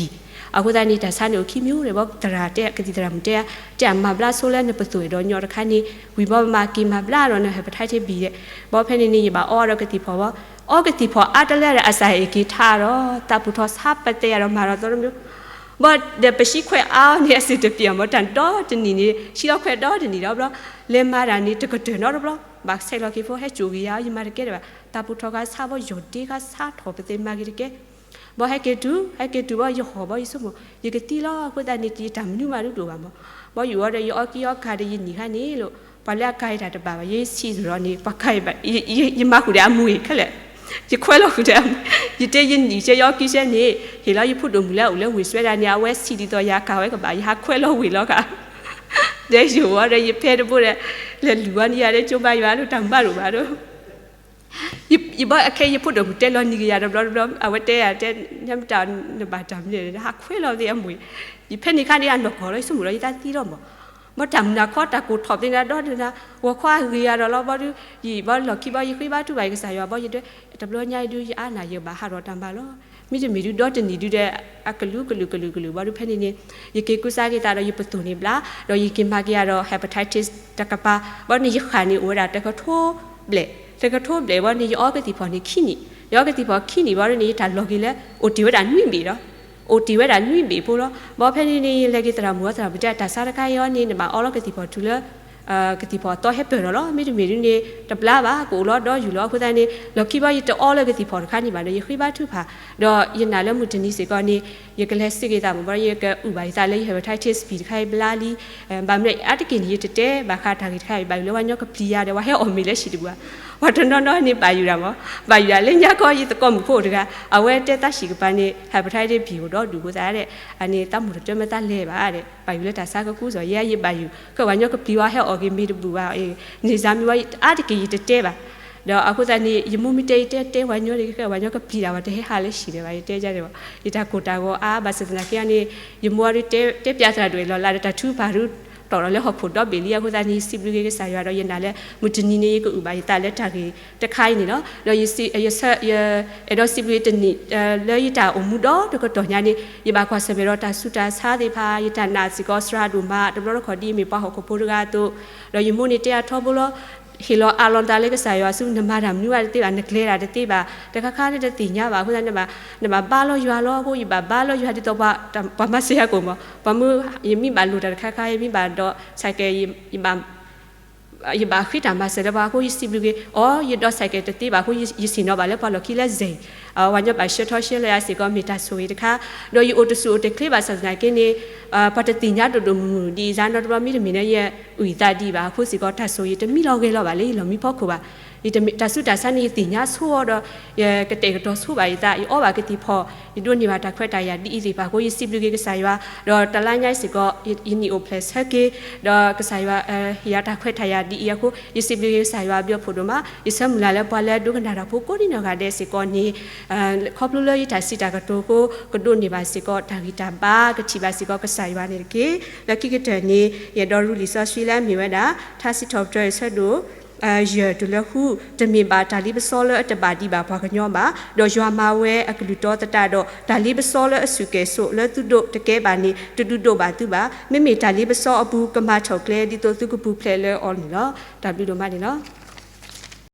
အဃိသတးန့ၣ် တၢ်ဆါန့ၣ်အိၣ်ခံမံၤအိၣ်ဒီး ဘၣ်သရၣ်တဲ ကသံၣ်သရၣ်မုၣ်တဲ တဲအမၤဘျါဆိလၢနပသိၣ်အဲၣ်ဒိးညီတခါန့ၣ် ဝံၤဘၣ်မၤက့ၤမၤဘျါဒီးန hepatitis B ဒီး ဘၣ်ဖဲန့ၣ်န့ၣ် ယဘၣ်အီဒီးကသံၣ်ဖီၣ်ဘၣ် အီကသံၣ်ဖီၣ်အါတလၢဒီး အစၢ်ဟဲက့ၤထါဒီး သးပူၤထီၣ်ဆါပသဲယၤဒီးမၤဒီးသီတမံၤ ဘၣ်ဒီးပှၤဃံခွဲးအါအီၤန့ၣ် အစ့ၣ်တပျဲၢ်မး တၢ်ဒီတနံၣ်န့ၣ် ဆံလီၤခွဲးဒီတနံၣ်ဒီးဘျီ လဲၤမၤတၢ်န့ၣ် တကတၢၢ်နီတဘျီ ဘၣ်ဆဲးလီၤက့ၤဖိ ဟဲစိာ်က့ၤယၤ ယမၤတကဲတဘၣ် သးပူၤထီၣ်ခါဆါဘၣ် ယီၢ်ဒ့ခါဆါထီၣ်ပသဲမၤက့ၤတကဲ ဘၣ်ဟဲက့ၤတုၤ ဟဲက့ၤတုၤဘၣ် ယဟီၣ်ဘၣ် ယဆိကမိၣ် ယကသံလီၤ အဃိသတးန့ၣ် ယတၢ်မနုၤမးဒုးဒိၣ်ဘၣ်မး ဘၣ်ယအိၣ်ဒီး ယအီကံအီကၤဒီး ယနံၣ်ခါန့ၣ်လီၤ ပှၤလၢအကၤယတၢ်တဘၣ်ဘၣ် ယဆံးစရီန့ၣ် ပှၤကၤယဘၣ် ယမၤဃုာ်ဒီးအမူအံၤခဲလၢာ် ယခွဲးလီၤဃုာ်ဒီးအမူ ယတဲယနံၤဆဲယအီကံဆဲန့ၣ် ဟ့ၣ်လီၤယဖိဒိၣ်မုၣ်လၢအအိၣ်လၢဝ့ၢ်စွဲဒၣ်န့ၣ် အဝဲဆံးဒ်သိးယၤကၤဝဲကဘၣ် ယဟးခွဲးလီၤဝ့ၢ်လီၤကး တဲယိာ်ဝဲဒီးယဖဲတဘိဒီး လဲၤလုၢ်ဝဲန့ၣ်ယၤလၢကၠိဘါယွၤလၢတၢ်မၤဒိၣ်ဘၣ်ဒီး ယဘီအခဲအံၤယဖိဒိၣ်မုၣ်တဲလီၤနံၤကယၤတဘျီတဘျီ အဝဲတဲယၤတဲ နမတၤနဘၣ်တၢ်မနုၤလဲၣ် ဟးခွဲးလီၤသ့အမိၢ် ယဖဲန့ၣ်ခါန့ၣ်အနီၢ်ကီၢ်လီၤ ယဆိကမိၣ်လီၤ ယသးသံလီၤမး ဘီတၢ်မုၢ်နၤခီတၢ်ကိၢ်ထီၣ်သ့ၣ်နၤဒီးနၤ ဂီၤခီအဂ့ၤဂၤဒီးလီၤဘီဒု ယဘီလီၢ်ခံဘီယဃ့ဘါထုကဖၣ်ယကစၢ်ယွၤဘီယဒွဲ တဘျီညါအံၤဒုယအါနၢ်ယဘၣ်ဟးထီၣ်တၢ်မၤလီၤ မ့တမ့ၢ်ဒုဒီတနံၣ်ဒုဒီး အကလုာ်ကလုာ်ကလုာ်ကလုာ်ဘီဒုဖဲန့ၣ်န့ၣ် ယက့ၤကူစါက့ၤသးဒီးယပသိၣ်န့ၣ်ဘျါ ဒီးယက့ၤမၤက့ၤယၤဒီး hepatitis တကပၤ ဘီန့ၣ်ယဃၣ်န့ၣ်အိၣ်ဝဲဒၣ်တကထိဘျဲၣ် တကထိဘျဲၣ်ဘီန့ၣ် ယအီကသံၣ်ဖီၣ်န့ၣ်ခံနံၣ် ယအီကသံၣ်ဖီၣ်ခံနံၣ်ဘီန့ၣ် ယတၢ်လီၤက့ၤလၢ အိၣ်တ့ၢ်ဝဲဒၣ်နွံဘ့ၣ်ဒီး အိၣ်တ့ၢ်ဝဲဒၣ်နွံဘ့ၣ်ဖိလီၤ ဘီဖဲန့ၣ်န့ၣ် ယလဲၤက့ၤသရၣ်မုၣ်အီၤ သရၣ်မုၣ်တဲတၢ်ဆါတခါအံၤအီၤန့ၣ် နဘၣ်အီလီၤကသံၣ်ဖီၣ်တုၤလၢ ကသံၣ်ဖီၣ်အသီဟဲပၢၢ်ထီၣ်လီၤ မ့တမ့ၢ်ဒုန့ၣ် တဘျါဘၣ် ကအိၣ်လီၤဒီယူၢ်လီၤ အဃိသတးန့ၣ် လီၢ်ခံဘီယတအီလၢကသံၣ်ဖီၣ်တခါန့ၣ်ဘၣ်ဒီး ယဃ့ဘါထုကဖၣ် ဒီးယနာ်လၢမုၢ်တနံၤစ့ၢ်ကီးန့ၣ် ယကလဲၤစံးက့ၤသးမ့ၢ်ဘီ ယကအုၣ်ဘၣ်ယသးလၢယ hepatitis B တခါအံၤဘျါလံ ဘၣ်မနုၤအါတက့ၢ်န့ၣ် ယတတဲဘၣ်ဃးတၢ်ဂ့ၢ်တခါအံၤ ဘၣ်ယိၣ်လၢပှၤကညီကပျံၤယၤဒီး ပှၤဟဲအီၣ်မ့ၤလၢဟံၣ်တပူၤဧါ ပှၤတနီၤနီၤန့ၣ်ဘၣ်ယိၣ်ဒၣ်မး ဘၣ်ယိၣ်ဒၣ်လၢညါခီယသကိးမုၣ်ဖိအိၣ်တဂၤ အဝဲတဲသးဆံးကပၤန့ၣ် hepatitis B အိၣ်ဒီဒူၣ်အဃိသတးဒီး အန့ၣ်သးမိၢ်တတဲမ့ၢ်သးလဲၤဘၣ်ဒီး ဘၣ်ယိၣ်လၢတၢ်ဆါကကူသိး ယဲယဘၣ်ယိၣ် ဃဲပှၤကညီကပျံၤဝဲဟဲအီၣ်က့ၤမ့ၤတပူၤဘၣ် န့ၣ်စါမ့ၢ်ဝဲအါတက့ၢ်ယတတဲဘၣ် ဒီးအဃိသတးန့ၣ် ယမိၢ်မ့ၢ်တဲယတဲတဲပှၤကညီန့ၣ် ဃဲပှၤကညီကပျံၤတၢ်ဝဲတဟဲဟးလၢဟံၣ်ဒီးဘၣ် ယတဲယန့ၣ်ဘၣ် ယတၢ်ကိၢ်တၢ်ဂီၤအါဘၣ်ဆၣ်သနာ်က့န့ၣ် ယမိၢ်အီၤဒုတဲ တဲပၠးသရၣ်ဒွဲၣ်လီၤလးဒီးတၢ်ထုကဖၣ်ဒု တီၣ်ဒီးလၢဟီၣ်ခိၣ်ဒီဘ့ၣ်လံ အဃိသတးန့ၣ် ယစံးဘျုးက့ၤကစၢ်ယွၤဒီးယနာ်လၢ မုၢ်တနံၤန့ၣ် ယကအုၣ်ဘၣ်ယသးလၢတၢ်ဂ့ၢ်တခါအံၤန့ၣ်လီၤ. ဒီးယ ယ အဲၣ်ဒိးစံးဘျုးတနံၤ လၢယတၢ်အိၣ်မူဒီတကတီၢ်ညါန့ၣ် ယဘၣ်ကွၢ်ဆၢၣ်မဲာ်ဒီးတၢ်ဆူးတၢ်ဆါသ့ၣ်တဖၣ် ယတၢ်နာ်စ့ၢ်ကီးစှၤဒိၣ်မး တဘျီတခီၣ်ဒ်အမ့ၢ်ပှၤဟီၣ်ခိၣ်ဖိတဂၤအသိး ဒီးယမိၢ်န့ၣ်တဲအါထီဘိလီၤ ဟ့ၣ်လီၤအးလီၤသးလၢကစၢ်ယွၤဆူ နမၤတၢ်မနုၤဘၣ်တသ့ဘၣ် နကျဲၤတၢ်တသ့ဘၣ် တခါခါန့ၣ်တသ့ၣ်ညါဘၣ် အဃိသတးန့ၣ် နဘၣ်ဘါလီၤယွၤလီၤ အဃိယဘၣ်ဘါလီၤယွၤဒ်သိး ပှၤမၤစၢၤယၤကိၣ်မး ပှၤမ့ၢ် ယမ့ၢ်ဘၣ်လိၣ်တၢ်တခါခါ ယမ့ၢ်ဘၣ်ဒိး cycle ယ ယဘၣ်ဃ့တၢ်မၤစၢၤလၢပှၤအဃိ ယစံးဘျုးက့ၤ အီ ယဒိး cycle တသ့ဘၣ်အဃိ ယဆ့ၣ်နီၤဘၣ်လၢပှၤလီၢ်ခံလၢ Zelle ပှၤကညီဘၣ်ဆှၢထီၣ်ဆှၢလီၤယၤစ့ၢ်ကီး မ့ၢ်တၢ်ဆိၣ်ဂ့ၤတခါ ဒီးယအိၣ်တဆူၣ်အိၣ်တချ့ဘၣ်ဆၣ်သနာ်က့န့ၣ် ပှၤတသ့ၣ်ညါဒိၣ်ဒိၣ်မုၢ်မုၢ်ဒ်အံၤ စါနီတဘျီမ့တမ့ၢ်လၢယအုၣ်ယသးဒ်အံၤဘၣ်အဃိစ့ၢ်ကီး တၢ်ဆိၣ်ဂ့ၤတမံလီၤဂဲၤလီၤဘၣ်လၢယလီၢ်မံဖီခိၣ်ဘၣ် တၢ်ဆူးတၢ်ဆါန့ၣ် ယသ့ၣ်ညါဆိအီၤဒီး ယကတဲာ်ကတီၤဆိဘၣ်ယသး ယအီဘၣ်ကသံၣ်ဖီၣ် ယဒိးန့ၢ်ဘၣ်တၢ်ခွဲးတၢ်ယာ်ဒ်အံၤသ့ၣ်တဖၣ်အဃိ ယစံးဘျုးက့ၤကစၢ်ယွၤ ဒီးတလါညါအံၤစ့ၢ်ကီး ယနံၣ်အိၣ်ဖျဲၣ်ဆၢက့ၤ ဒီးကစၢ်ယွၤ ဟ့ၣ်ယၤတၢ်ခွဲးတၢ်ယာ်ဒ်အံၤအဃိ ယစံးဘျုးက့ၤကစၢ်ယွၤအဘျုးအဖှိၣ်ဒိၣ်မး ယဆၢမုၢ်လၢ်လၢပှၤလၢဒိကနၣ်တၢ်ဖိကိးဒ်နီၢ်ဂၤဒဲးစ့ၢ်ကီးန့ၣ် ခီဖျိလၢယတၢ်စံးတၢ်ကတိၤအဃိ ကဒိးန့ၢ်ဘၣ်စ့ၢ်ကီးတၢ်ဂံၢ်တၢ်ဘါ ကထံၣ်ဘၣ်စ့ၢ်ကီးကစၢ်ယွၤန့ၣ်တက့ၢ်. လၢခံကတၢၢ်န့ၣ် ယအဲၣ်ဒိးရူလံာ်စီဆှံလၢအမ့ၢ်ဝဲဒၣ် ထါစံးထီၣ်ပတြၢၤအဆၢဒိၣ် ယဲၢ်တုၤလၢဃု, တမ့ၢ်ဘၣ်တၢ်လ့ပစီလၢအတဘၣ်ဒံးဘၣ်ပှၤကညီဘၣ်, ဒီးယွၤမၤဝဲအကလုၢ်တီသတးဒီး, တၢ်လ့ပစီလၢအဆူၣ်ကဲၣ်ဆိးလၢသုဒိးတကဲဘၣ်န့ၣ် တဒုးဒိးဘၣ်သုဘၣ်. မ့မ့ၢ်တၢ်လ့ပစီအပူၤ ကမၤထီၣ်ကျဲဒ်သိးသုကပူၤဖျဲးလၢအီၤန့ၣ်လီၤ. တၢ်ဘျုးဒိၣ်မးန့ၣ်လီၤ.